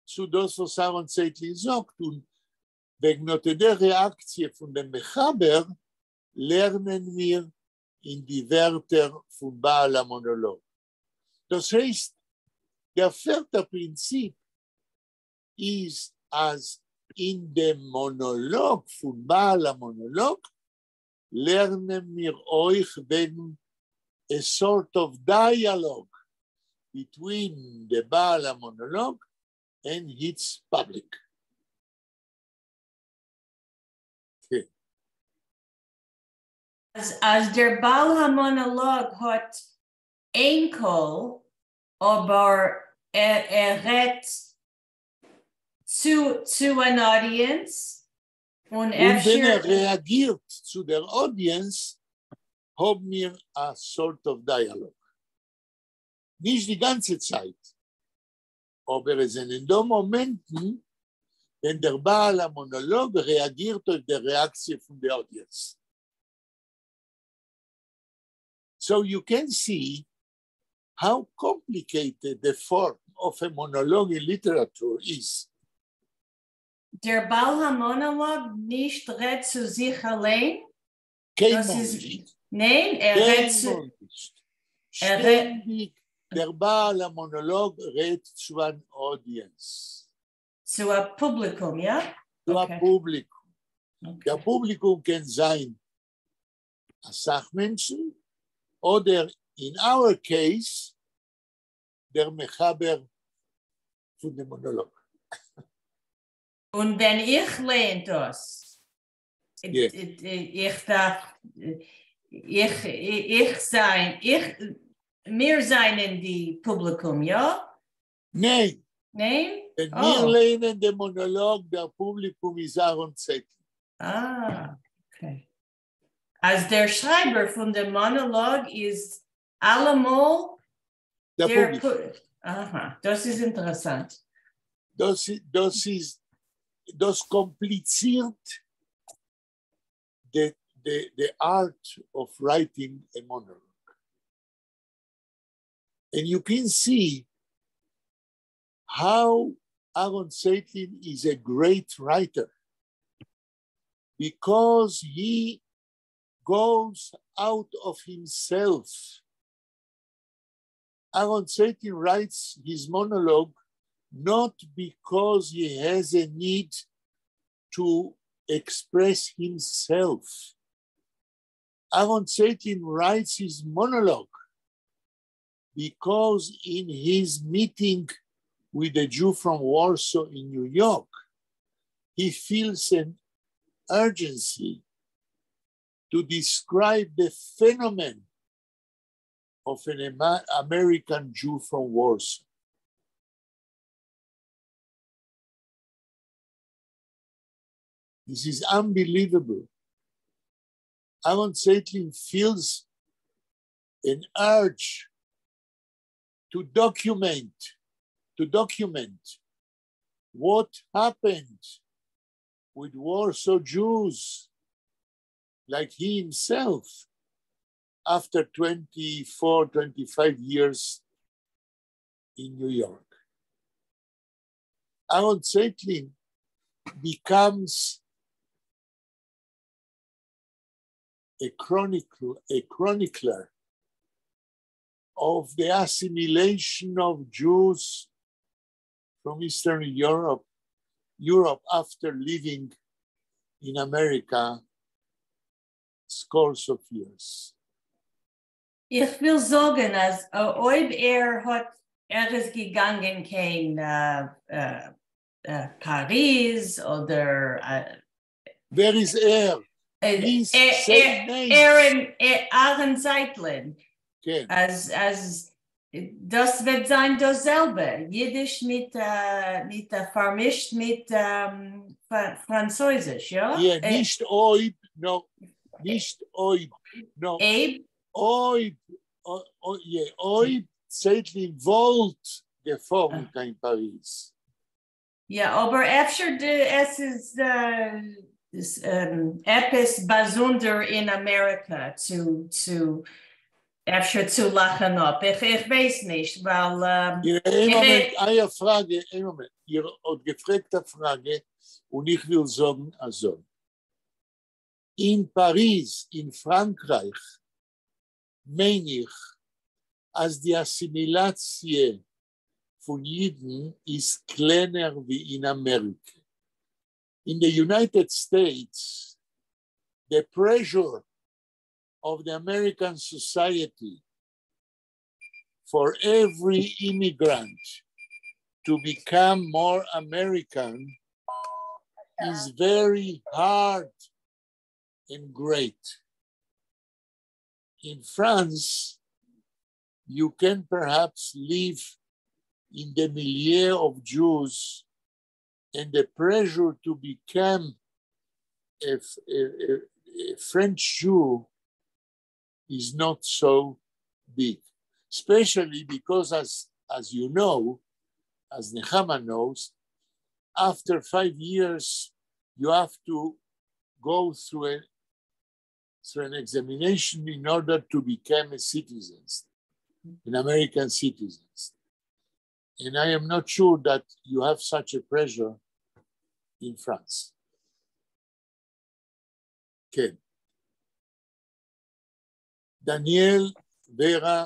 צו דאָס, וואָס אַהרן צייטלין זאָגט, און וועגן אָט דער רעאַקציע פֿון דעם מחבר לערנען מיר אין די ווערטער פֿון בעל המאָנאָלאָג. דאָס הייסט, דער פֿערטער פּרינציפּ איז, אַז אין דעם מאָנאָלאָג פֿון בעל המאָנאָלאָג לערנען מיר אויך וועגן a sort of dialogue between the בעל המאָנאָלאָג and its public. Okay. אַז דער בעל המאָנאָלאָג האָט איין קול, אָבער ער רעדט צו צו אן audience און און ווען ער אפשר רעאַגירט צו דער audience, האָבן מיר אַ sort of dialogue. נישט די גאַנצע צײַט, אָבער עס זענען דאָ מאָמענטן, ווען דער בעל המאָנאָלאָג רעאַגירט אויף דער רעאַקציע פֿון דער audience. So you can see how complicated the form of a monologue in literature is. דער בעל המאָנאָלאָג נישט רעדט צו זיך אַליין? קיינמאָל דאָס איז נישט. ניין, ער רעדט צו קיינמאָל נישט. ער רעדט שטענדיק דער בעל המאָנאָלאָג רעדט צו אַן audience. צו אַ פּובליקום, יאָ? צו אַ Okay. פּובליקום. דער Okay. פּובליקום קען זײַן אַ סך מענטשן אָדער in our case דער מחבר פֿון דעם מאָנאָלאָג. און ווען איך לייען דאָס, Yeah. איך דאַרף, איך, איך זײַן, איך, מיר זײַנען די פּובליקום, יאָ? ניין. ניין? ווען מיר Oh. לייענען דעם מאָנאָלאָג, דער פּובליקום איז אַהרן צייטלין. Ah, okay. אַז דער שרײַבער פֿון דעם מאָנאָלאָג איז אַלעמאָל דער דער פּובליקום. אַהאַ, דאָס איז אינטערעסאַנט. דאָס, דאָס איז, דאָס קאָמפּליצירט the art of writing a monologue. And you can see how Aaron Zeitlin is a great writer because he goes out of himself. Aaron Zeitlin writes his monologue not because he has a need to express himself. Aaron Zeitlin writes his monologue because in his meeting with a Jew from Warsaw in New York, he feels an urgency to describe the phenomenon of an American Jew from Warsaw. This is unbelievable. Aaron Zeitlin feels an urge to document what happened with Warsaw Jews, like he himself, after 24, 25 years in New York. Aaron Zeitlin becomes a chronicler of the assimilation of Jews from Eastern Europe after living in America scores of years. איך וויל זאָגן, אַז אויב ער האָט, ער איז געגאַנגען קיין פּאַריז אָדער ווער איז ער? Please say names. אַהרן צייטלין. כן. אַז דאָס וועט זײַן דאָס זעלבע. ייִדיש מיט פֿאַרמישט מיט פֿראַנצויזיש, יאָ? יאָ, נישט אויב, no, נישט אויב, no. אייב? אויב, יאָ, אויב צייטלין וואָלט געפֿאָרן קיין פּאַריז. יאָ, אָבער אפֿשר עס איז עפּעס באַזונדער אין אַמעריקע צו אפֿשר צו לאַכן אָפּ. איך ווייס נישט, ווײַל איין מאָמענט, אײַער פֿראַגע, איין מאָמענט. איר האָט געפֿרעגט אַ פֿראַגע און איך וויל זאָגן אַזוי. אין פּאַריז, אין פֿראַנקרײַך, מיין איך, אַז די אַסימילאַציע פֿון ייִדן איז קלענער ווי אין אַמעריקע. In the United States, the pressure of the American society for every immigrant to become more American is very hard and great. In France, you can perhaps live in the milieu of Jews. And the pressure to become a French Jew is not so big, especially because, as you know, as Nechama knows, after 5 years, you have to go through an examination in order to become a citizen, an American citizen. And I am not sure that you have such a pressure in France. כן. דניאל, ורה,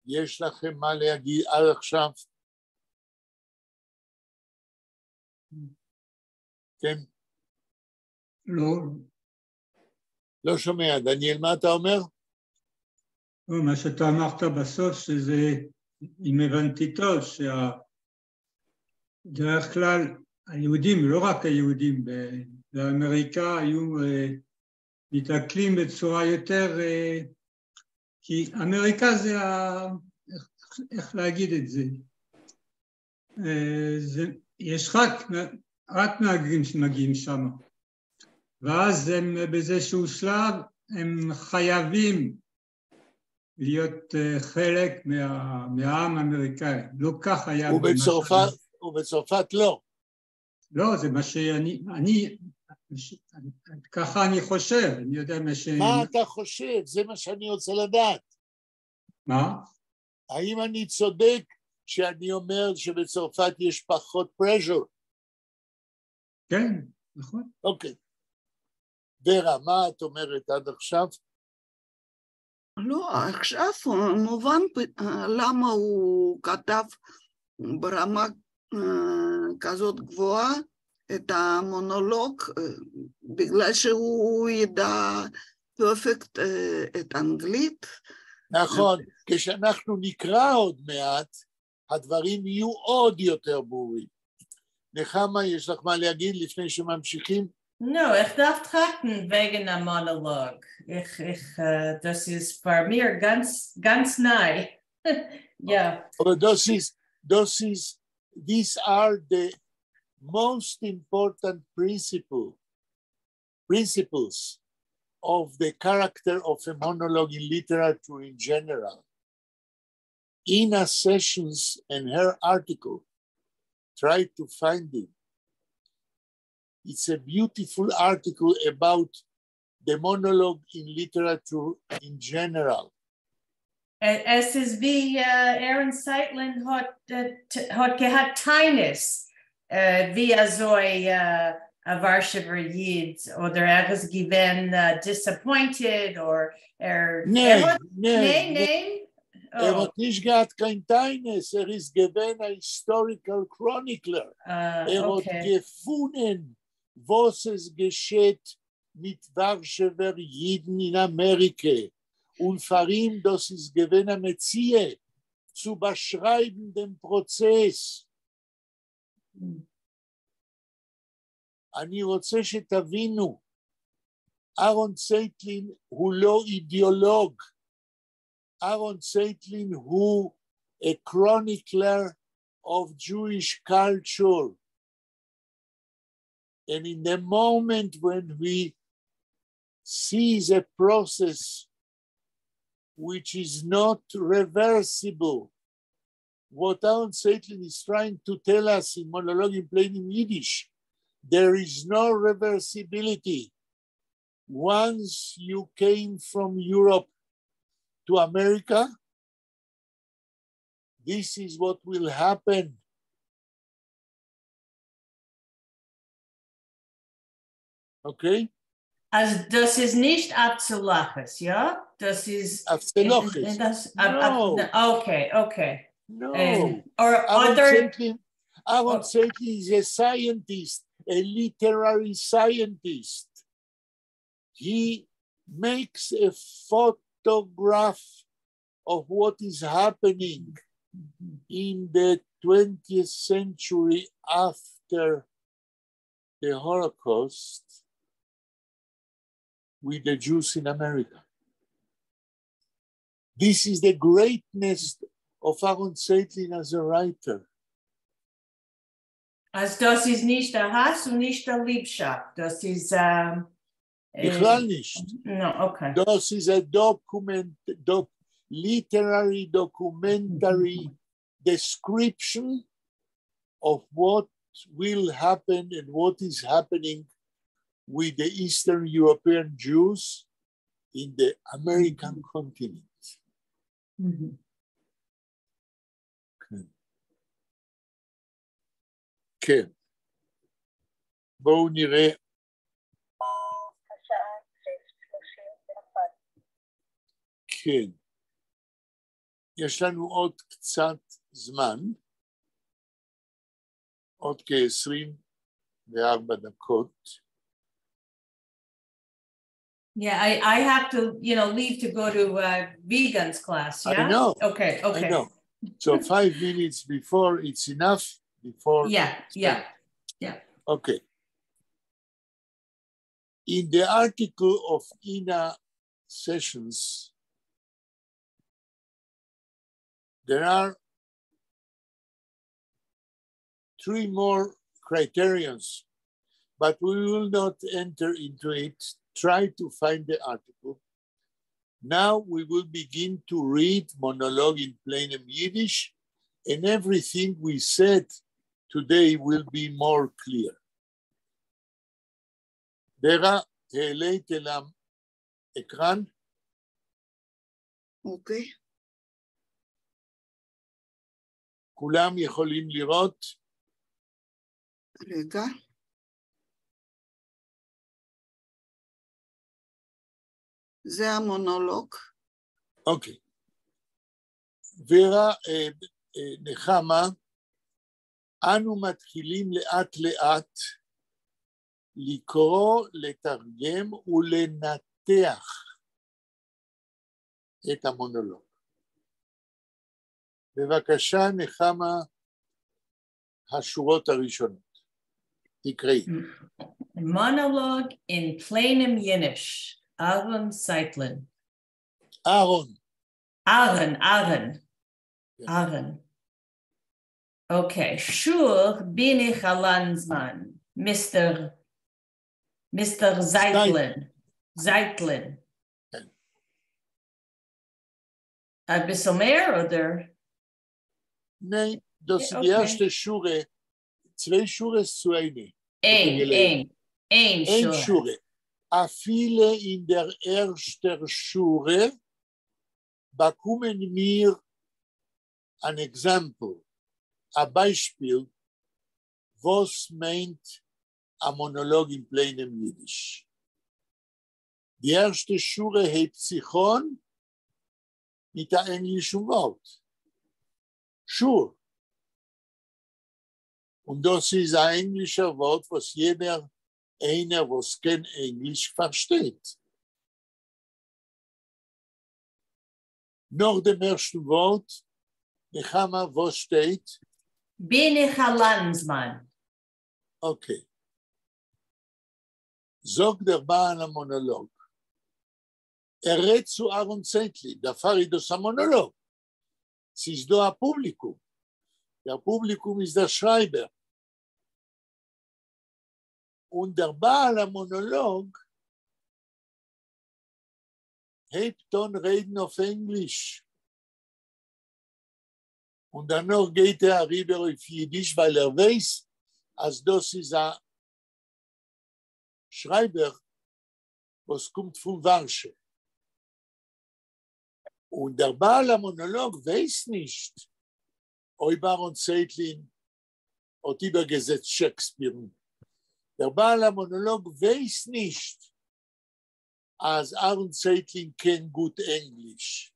יש לכם מה להגיד עד עכשיו? כן? לא. לא שומע. דניאל, מה אתה אומר? לא, מה שאתה אמרת בסוף, שזה, אם הבנתי טוב, שדרך כלל היהודים, לא רק היהודים, באמריקה היו מתאקלים בצורה יותר, כי אמריקה זה, איך להגיד את זה, זה יש רק מהגרים שמגיעים שם, ואז הם באיזשהו שלב הם חייבים להיות חלק מהעם האמריקאי, לא כך היה. ובצרפת לא. לא, זה מה שאני, אני, ככה אני חושב, אני יודע מה ש... מה אתה חושב? זה מה שאני רוצה לדעת. מה? האם אני צודק שאני אומר שבצרפת יש פחות pressure? כן, נכון. אוקיי. ורה, מה את אומרת עד עכשיו? לא, עכשיו מובן למה הוא כתב ברמה כזאת גבוהה את המונולוג, בגלל שהוא ידע perfect את אנגלית. נכון, כשאנחנו נקרא עוד מעט, הדברים יהיו עוד יותר ברורים. נחמה, יש לך מה להגיד לפני שממשיכים? No, איך דאַרף טראַכטן וועגן אַ מאָנאָלאָג. איך, דאָס איז פֿאַר מיר גאַנץ, גאַנץ נײַ. Yeah. אָבער דאָס איז, these are the most important principles of the character of a monologue in literature in general. Ina Sessions and her article, try to find it. It's a beautiful article about the monologue in literature in general. עס איז ווי אהרן צייטלין האָט געהאַט טענות, ווי אַזוי אַ וואַרשעווער ייִד אָדער ער איז געווען disappointed or ער ניין, ער האָט, ניין, ניין, ניין? ער Oh. האָט נישט געהאַט קיין טענות, ער איז געווען אַ historical chronicler. ער האָט געפֿונען, וואָס עס געשעט מיט וואַרשעווער ייִדן אין אַמעריקע. און פֿאַר אים, דאָס איז געווען אַ מציאה, צו באַשרײַבן דעם פּראָצעס. אני רוצה שתבינו, אהרון צייטלין הוא לא אידיאולוג. אהרון צייטלין הוא a chronicler of Jewish culture. And in the moment when we see the process which is not reversible, what Aaron Zeitlin is trying to tell us in monologue in plain Yiddish, there is no reversibility. Once you came from Europe to America, this is what will happen. Okay? אַז דאָס איז נישט אויף צו להכעיס, יאָ? דאָס איז אויף צו להכעיס. דאָס, No. Okay. No. Or Aaron other Zeitlin, Aaron Zeitlin is a scientist, a literary scientist. He makes a photograph of what is happening in the 20th century after the Holocaust with the Jews in America. This is the greatness of Aaron Zeitlin as a writer. אַז דאָס איז נישט אַ האַס און נישט אַ ליבשאַפֿט, דאָס איז אַ... בכלל נישט. No, okay. דאָס איז אַ document, doc, literary documentary description of what will happen and what is happening with the Eastern European Jews in the American continent. כן. כן. בואו נראה. השעה 6:31. כן. יש לנו עוד קצת זמן, עוד כ-24 דקות. Yeah, I have to leave to go to vegans class, I yeah? know. Okay, okay. I know. So 5 minutes before, it's enough before. Yeah. Okay. In the article of Ina Sessions, there are three more criterions, but we will not enter into it. Try to find the article. Now we will begin to read monologue in plain Yiddish, and everything we said today will be more clear. ורה, העלית אל ה écran? אוקיי. כולם יכולים לראות? רגע. זה המונולוג. אוקיי. ורה, נחמה, אנו מתחילים לאט לאט לקרוא, לתרגם ולנתח את המונולוג. בבקשה, נחמה, השורות הראשונות. תקראי. מאָנאָלאָג אין פּלײנעם ייִדיש, אַהרן צײטלין. אהרון. אַהרן, אַהרן. כן. אַהרן. Okay, sure בין איך אַ לאַנדסמאַן, Mister Zeitlin. Zeitlin. כן. אַ ביסל מער, אָדער? ניין, דאָס איז די ערשטע שורה, צוויי שורות צו איינע. איין, איין, איין איין שורה. שורה. אַפֿילו אין דער ערשטער שורה באַקומען מיר אַן example, אַ בײַשפּיל, וואָס מיינט אַ מאָנאָלאָג אין פּלײנעם ייִדיש. די ערשטע שורה הייבט זיך אָן מיט אַ ענגלישן וואָרט. Sure. און דאָס איז אַ ענגלישער וואָרט, וואָס יעדער איינער, וואָס קען ענגליש, פֿאַרשטייט. נאָך דעם ערשטן וואָרט, נחמה, וואָס שטייט? בין איך אַ לאַנדסמאַן. Okay. זאָגט דער בעל המאָנאָלאָג. ער רעדט צו אַהרן צייטלין, דערפֿאַר איז דאָס אַ מאָנאָלאָג. ס'איז דאָ אַ פּובליקום. דער פּובליקום איז דער שרײַבער. און דער בעל המאָנאָלאָג הייבט אָן רעדן אויף ענגליש. און דערנאָך גייט ער אַריבער אויף ייִדיש, ווײַל ער ווייס, אַז דאָס איז אַ שרײַבער, וואָס קומט פֿון וואַרשע. און דער בעל המאָנאָלאָג ווייס נישט, אויב אַהרן צייטלין האָט איבערגעזעצט שעקספּירן. דער בעל המאָנאָלאָג ווייס נישט, אַז אַהרן צייטלין קען גוט ענגליש.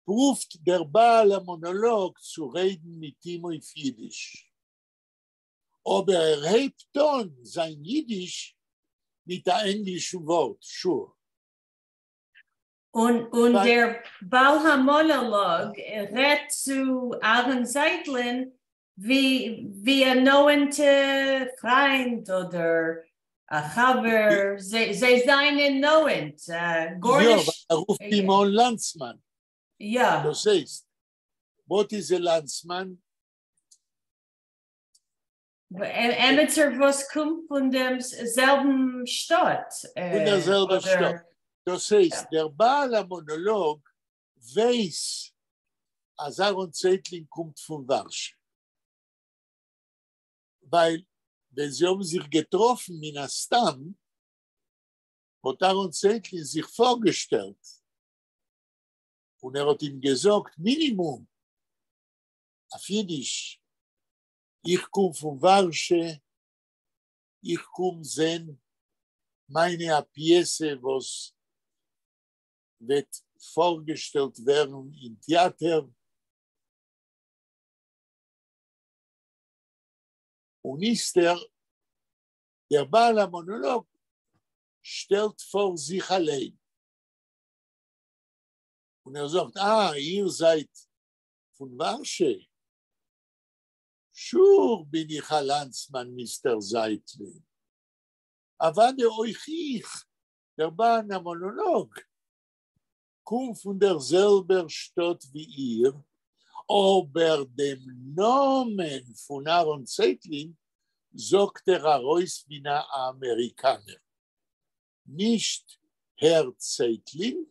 פּרוּווט דער בעל המאָנאָלאָג צו רעדן מיט אים אויף ייִדיש. אָבער ער הייבט אָן זײַן ייִדיש מיט אַ ענגלישן וואָרט, sure. און דער בעל המאָנאָלאָג רעדט צו אַהרן צייטלין ווי אַ נאָענטע פֿרײַנד אָדער אַ חבֿר. זיי זײַנען נאָענט. גאָרנישט. יאָ, ער רופֿט אים אָן לאַנדסמאַן. יאָ. דאָס הייסט, what is a לאַנדסמאַן? עמעצער וואָס קומט פֿון דעם זעלבן שטאָט. פֿון דער זעלבער שטאָט. דאָס הייסט, דער בעל המאָנאָלאָג ווייס, אַז אַהרן צייטלין קומט פֿון וואַרשע. ווײַל ווען זיי האָבן זיך געטראָפֿן מן הסתּם, האָט אַהרן צייטלין זיך פֿאָרגעשטעלט און ער האָט אים געזאָגט, מינימום, אויף ייִדיש, איך קום פֿון וואַרשע, איך קום זען מײַנע אַ פּיעסע, וואָס וועט פֿאָרגעשטעלט ווערן אין טעאַטער. און איצטער, דער בעל המאָנאָלאָג שטעלט פֿאָר זיך אַליין. און ער זאָגט, אַ, איר זײַט פֿון וואַרשע? Sure בין איך אַ לאַנדסמאַן, מיסטער זייטלין. אַוודאי אויך איך, דער בעל המאָנאָלאָג, קום פֿון דער זעלבער שטאָט ווי איר, אָבער דעם נאָמען פֿון אַהרן צייטלין זאָגט ער אַרויס ווי אַן אַמעריקאַנער. נישט הער צייטלין,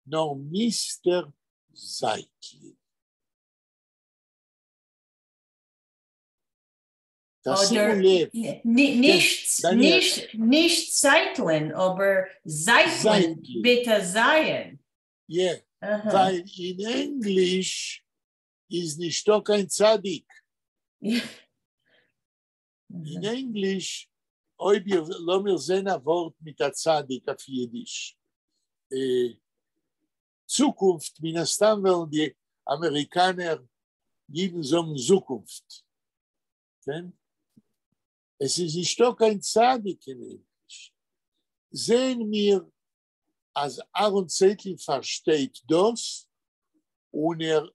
נאָר מיסטער זייטלין. תשימו לב. נישט צייטלין, אָבער זייטלין, מיט אַ זיין. Yeah, ווײַל אין ענגליש איז נישטאָ קיין צדיק. אין ענגליש, אויב איר, לאָמיר זען אַ וואָרט מיט אַ צדיק אויף ייִדיש. צוקונפֿט, מן הסתּם וועלן די אַמעריקאַנער ייִדן זאָגן זוקונפֿט. כן? עס איז נישטאָ קיין צדיק אין ענגליש. זעען מיר, אַז אַהרן צייטלין פֿאַרשטייט דאָס און ער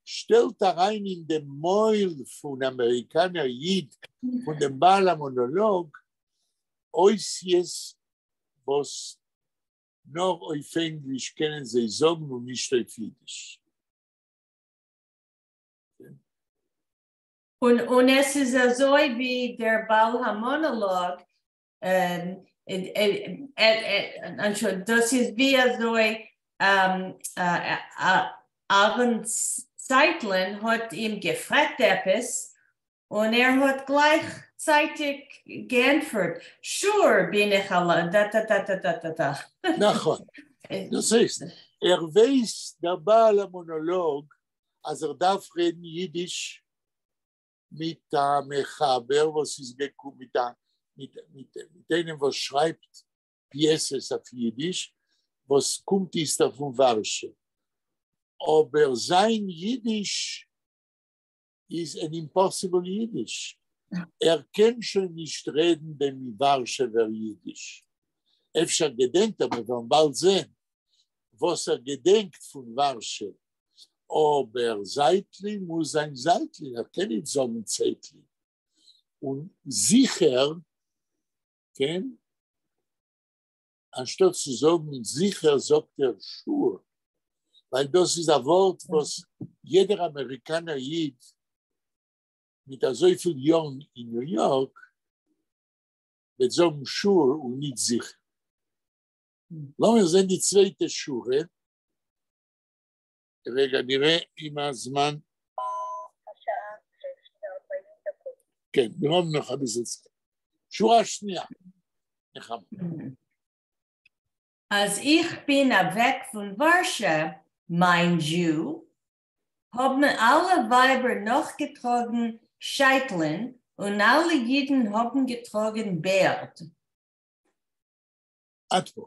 שטעלט אַרײַן אין דעם מויל פֿון אַמעריקאַנער ייִד, פֿון דעם בעל המאָנאָלאָג, אותיות, וואָס נאָר אויף ענגליש קענען זיי זאָגן און נישט אויף ייִדיש. און עס איז אַזוי ווי דער בעל המאָנאָלאָג, אַנטשולדיגט, דאָס איז ווי אַזוי אַהרן צייטלין האָט אים געפֿרעגט עפּעס, און ער האָט גלײַכצײַטיק געענטפֿערט, sure בין איך אַ דאַ-דאַ-דאַ-דאַ-דאַ-דאַ. נכון. דאָס הייסט, ער ווייס, דער בעל המאָנאָלאָג, אַז ער דאַרף רעדן ייִדיש מיט אַ מחבר, וואָס איז געקומען מיט אַ מיט מיט מיט איינעם, וואָס שרײַבט פּיעסעס אויף ייִדיש, וואָס קומט איצטער פֿון וואַרשע. אָבער זײַן ייִדיש איז an impossible ייִדיש. ער קען שוין נישט רעדן דעם וואַרשעווער ייִדיש. אפֿשר געדענקט ער, מיר וועלן באַלד זען, וואָס ער געדענקט פֿון וואַרשע. אָבער זייטלין מוז זײַן זייטלין, ער קען נישט זאָגן צייטלין. און זיכער, כן? אַנשטאָט צו זאָגן זיכער, זאָגט ער sure. ווײַל דאָס איז אַ וואָרט, וואָס יעדער אַמעריקאַנער ייִד מיט אַזוי פֿיל יאָרן אין ניו-יאָרק וועט זאָגן sure און נישט זיכער. לאָמיר זען די צווייטע שורה. רגע, נראה אם הזמן. השעה 6:40. כן, מיר האָבן נאָך אַ ביסל צײַט. שורה שנייה. נחמה. אַז איך בין אַוועק פֿון וואַרשע, mind you, האָבן אַלע ווײַבער נאָך געטראָגן שייטלען און אַלע ייִדן האָבן געטראָגן בערד. עד פה.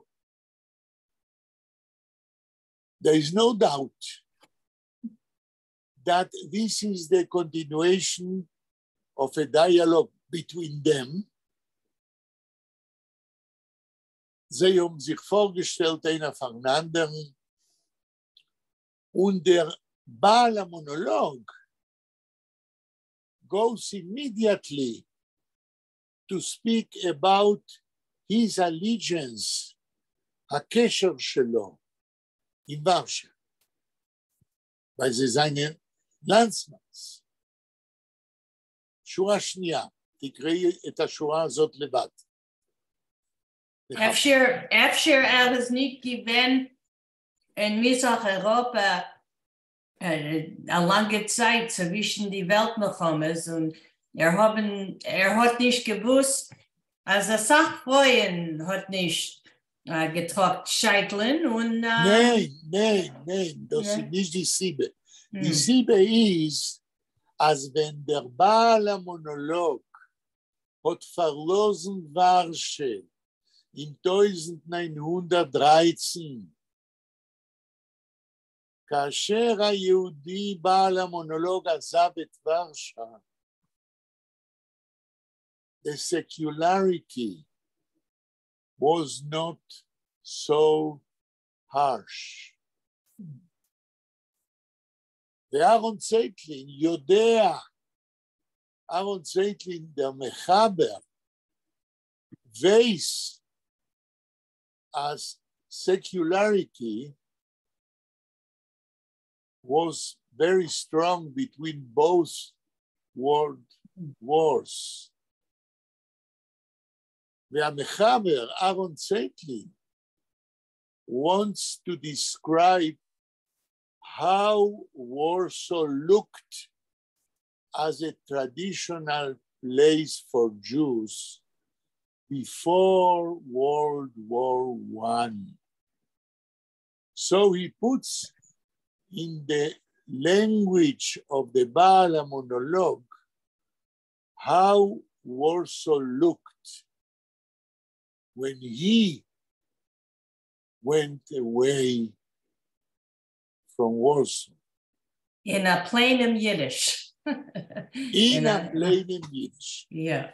There is no doubt that this is the continuation of a dialogue between them. זיי האָבן זיך פֿאָרגעשטעלט איינער פֿאַרן אַנדערן און דער בעל המאָנאָלאָג goes immediately to speak about his allegiance, הקשר שלו עם ורשה, ווײַל זיי זײַנען לאַנדסמאַנס. שורה שנייה, תקראי את השורה הזאת לבד. אפשר, אפשר ער איז נישט געווען אין מזרח אירופא א לאנגע צייט צווישן די וועלט מלחמות און ער האבן ער האט נישט געוואוסט אז אסאך פרויען האט נישט געטראגט שייטלען און ניין, ניין, ניין, דאס איז נישט די סיבה. די סיבה איז אז ווען דער בעל המונולוג האט פארלאזן ווארשע אין 1913, כאשר היהודי בעל המונולוג עזב את ורשה, the secularity was not so harsh. ואהרון צייטלין יודע, אהרון צייטלין דער מחבר, ווייס אז secularity was very strong between both world wars. והמחבר, אהרון צייטלין, wants to describe how Warsaw looked as a traditional place for Jews before World War One. So he puts in the language of the בעל המונולוג how Warsaw looked when he went away from Warsaw. אין א פליינעם יידיש. אין א פליינעם יידיש.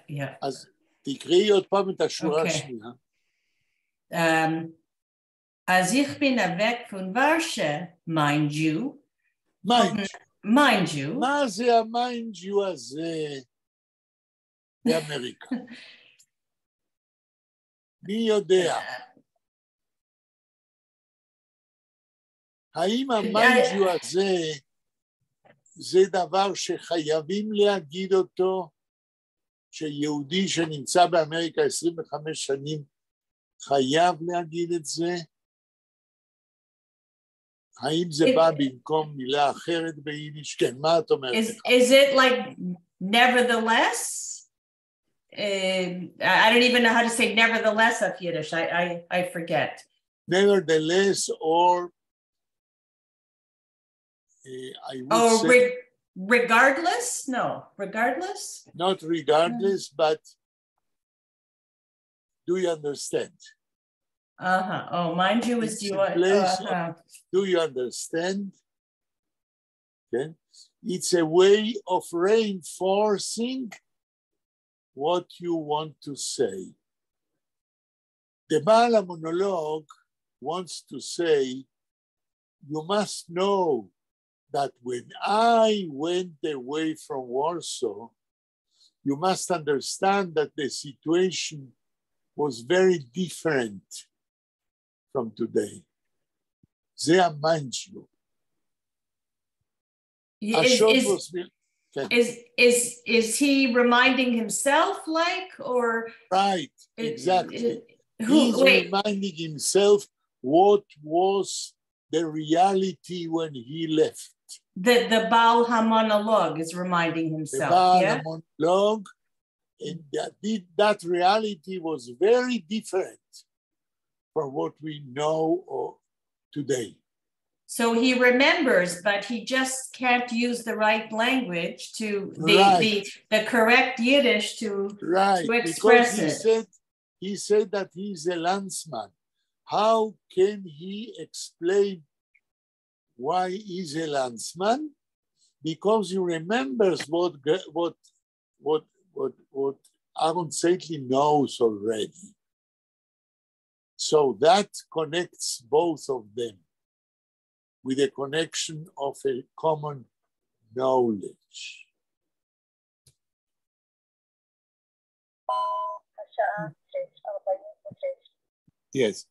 Yeah. אז תקראי עוד פעם את השורה השנייה. אז איך בין אוועק פון ווארשע, mind you. Mind. Mind you. מה זה ה mind you הזה באמריקה? מי יודע? האם ה mind you הזה זה דבר שחייבים להגיד אותו, שיהודי שנמצא באמריקה 25 שנים חייב להגיד את זה? האם זה בא במקום מילה אחרת ביידיש? כן, מה את אומרת? Is it like nevertheless? I don't even know how to say nevertheless of Yiddish. I forget. Nevertheless, or I would or say regardless? No, regardless? Not regardless, but do you understand? Uh-huh. Oh, mind you, is It's do you a place uh-huh. Do you understand? Okay. It's a way of reinforcing what you want to say. The בעל המונולוג wants to say, you must know that when I went away from Warsaw, you must understand that the situation was very different from today. זה ה mind שלו. Is, is, is, is he reminding himself like, or? Right, exactly. Who, He's wait. reminding himself what was the reality when he left. The בעל המונולוג is reminding himself, The בעל yeah? המונולוג, and that reality was very different from what we know today. So he remembers, but he just can't use the right language to the correct Yiddish to, to express because he it. He said that he's a landsman. How can he explain why he's a landsman? Because he remembers what Aaron Zeitlin knows already. So that connects both of them with a connection of a common knowledge. השעה 6:46. Yes,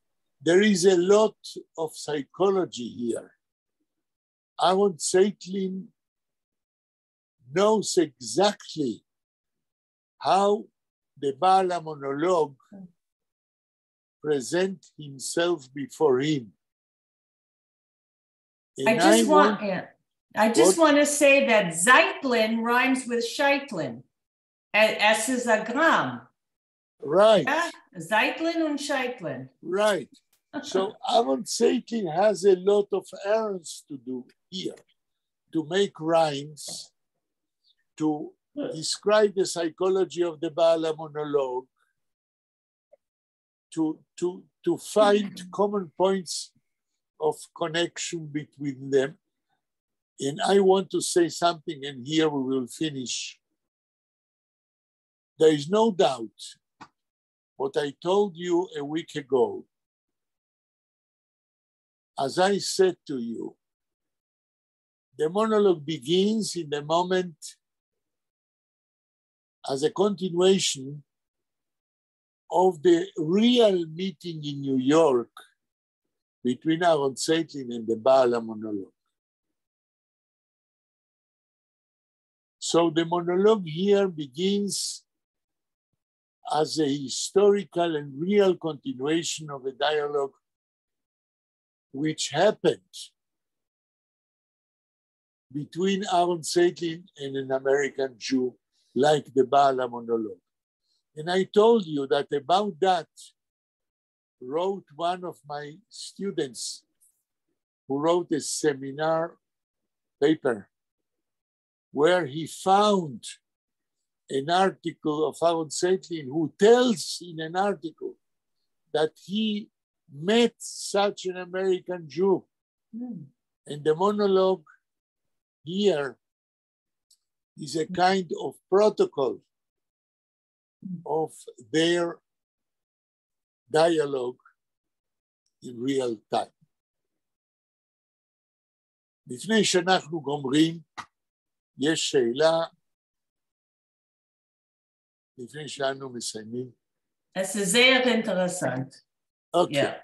there is a lot of psychology here. Aaron Zeitlin knows exactly How the בעל המונולוג present himself before him. I And just want, want, yeah, I just What? want to say that Zeitlin rhymes with Scheitlin. עס איז אַ גראַם. Right, Yeah, Zeitlin און Scheitlin. Right. So Aaron Zeitlin has a lot of errands to do here, to make rhymes, to describe the psychology of the בעל המונולוג, to find common points of connection between them. And I want to say something, and here we will finish. There is no doubt what I told you a week ago. As I said to you, the monologue begins in the moment as a continuation of the real meeting in New York between Aaron Zeitlin and the בעל המונולוג. So the monologue here begins as a historical and real continuation of a dialogue which happened between Aaron Zeitlin and an American Jew like the בעל המונולוג. And I told you that about that wrote one of my students who wrote a seminar paper where he found an article of Aaron Zeitlin who tells in an article that he met such an American Jew. And the monologue here is a kind of protocol of their dialogue in real time. לפני שאנחנו גומרים, יש שאלה לפני שאנו מסיימים. עס איז זייער אינטערעסאַנט. אוקיי. Yeah.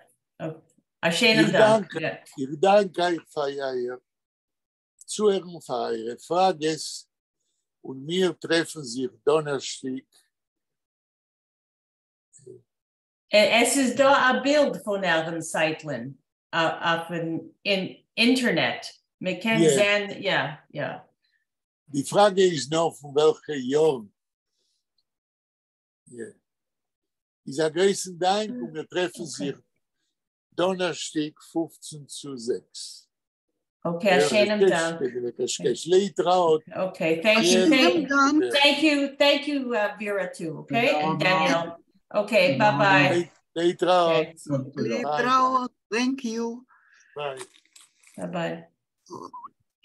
אַ שיינעם דאַנק. Yeah. איך דאַנק אײַך פֿאַר אײַער צוהערן, פֿאַר אײַערע פֿראַגעס און מיר טרעפֿן זיך דאָנערשטיק. עס איז דאָ אַ בילד פֿון Aaron Zeitlin אויפֿן אינטערנעט. מע קען זען, yeah. די פֿראַגע איז נאָר פֿון וועלכע יאָרן. Yeah. איז אַ גרויסן דאַנק און מיר טרעפֿן זיך דאָנערשטיק 5:55. Okay, אַ שיינעם דאַנק. להתראות. Okay, thank you. Thank you, Vera, too, okay? And Daniel. Okay, bye-bye. להתראות. להתראות, thank you. ביי. Bye-bye.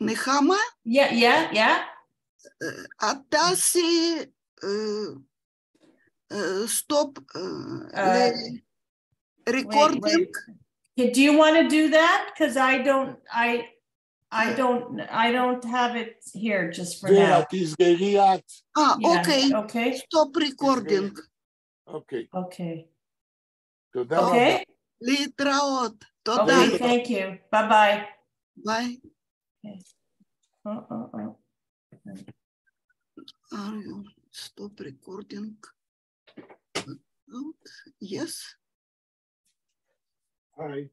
נחמה? Yeah. את תעשי stop recording? Do you want to do that? Because I don't have it here just for now. תסגרי את. אוקיי. Okay. Stop recording. אוקיי. Okay. תודה רבה. Okay. להתראות. תודה. Okay, thank you. Bye-bye. ביי. Okay. Oh. Are you stop recording? Yes. Hi.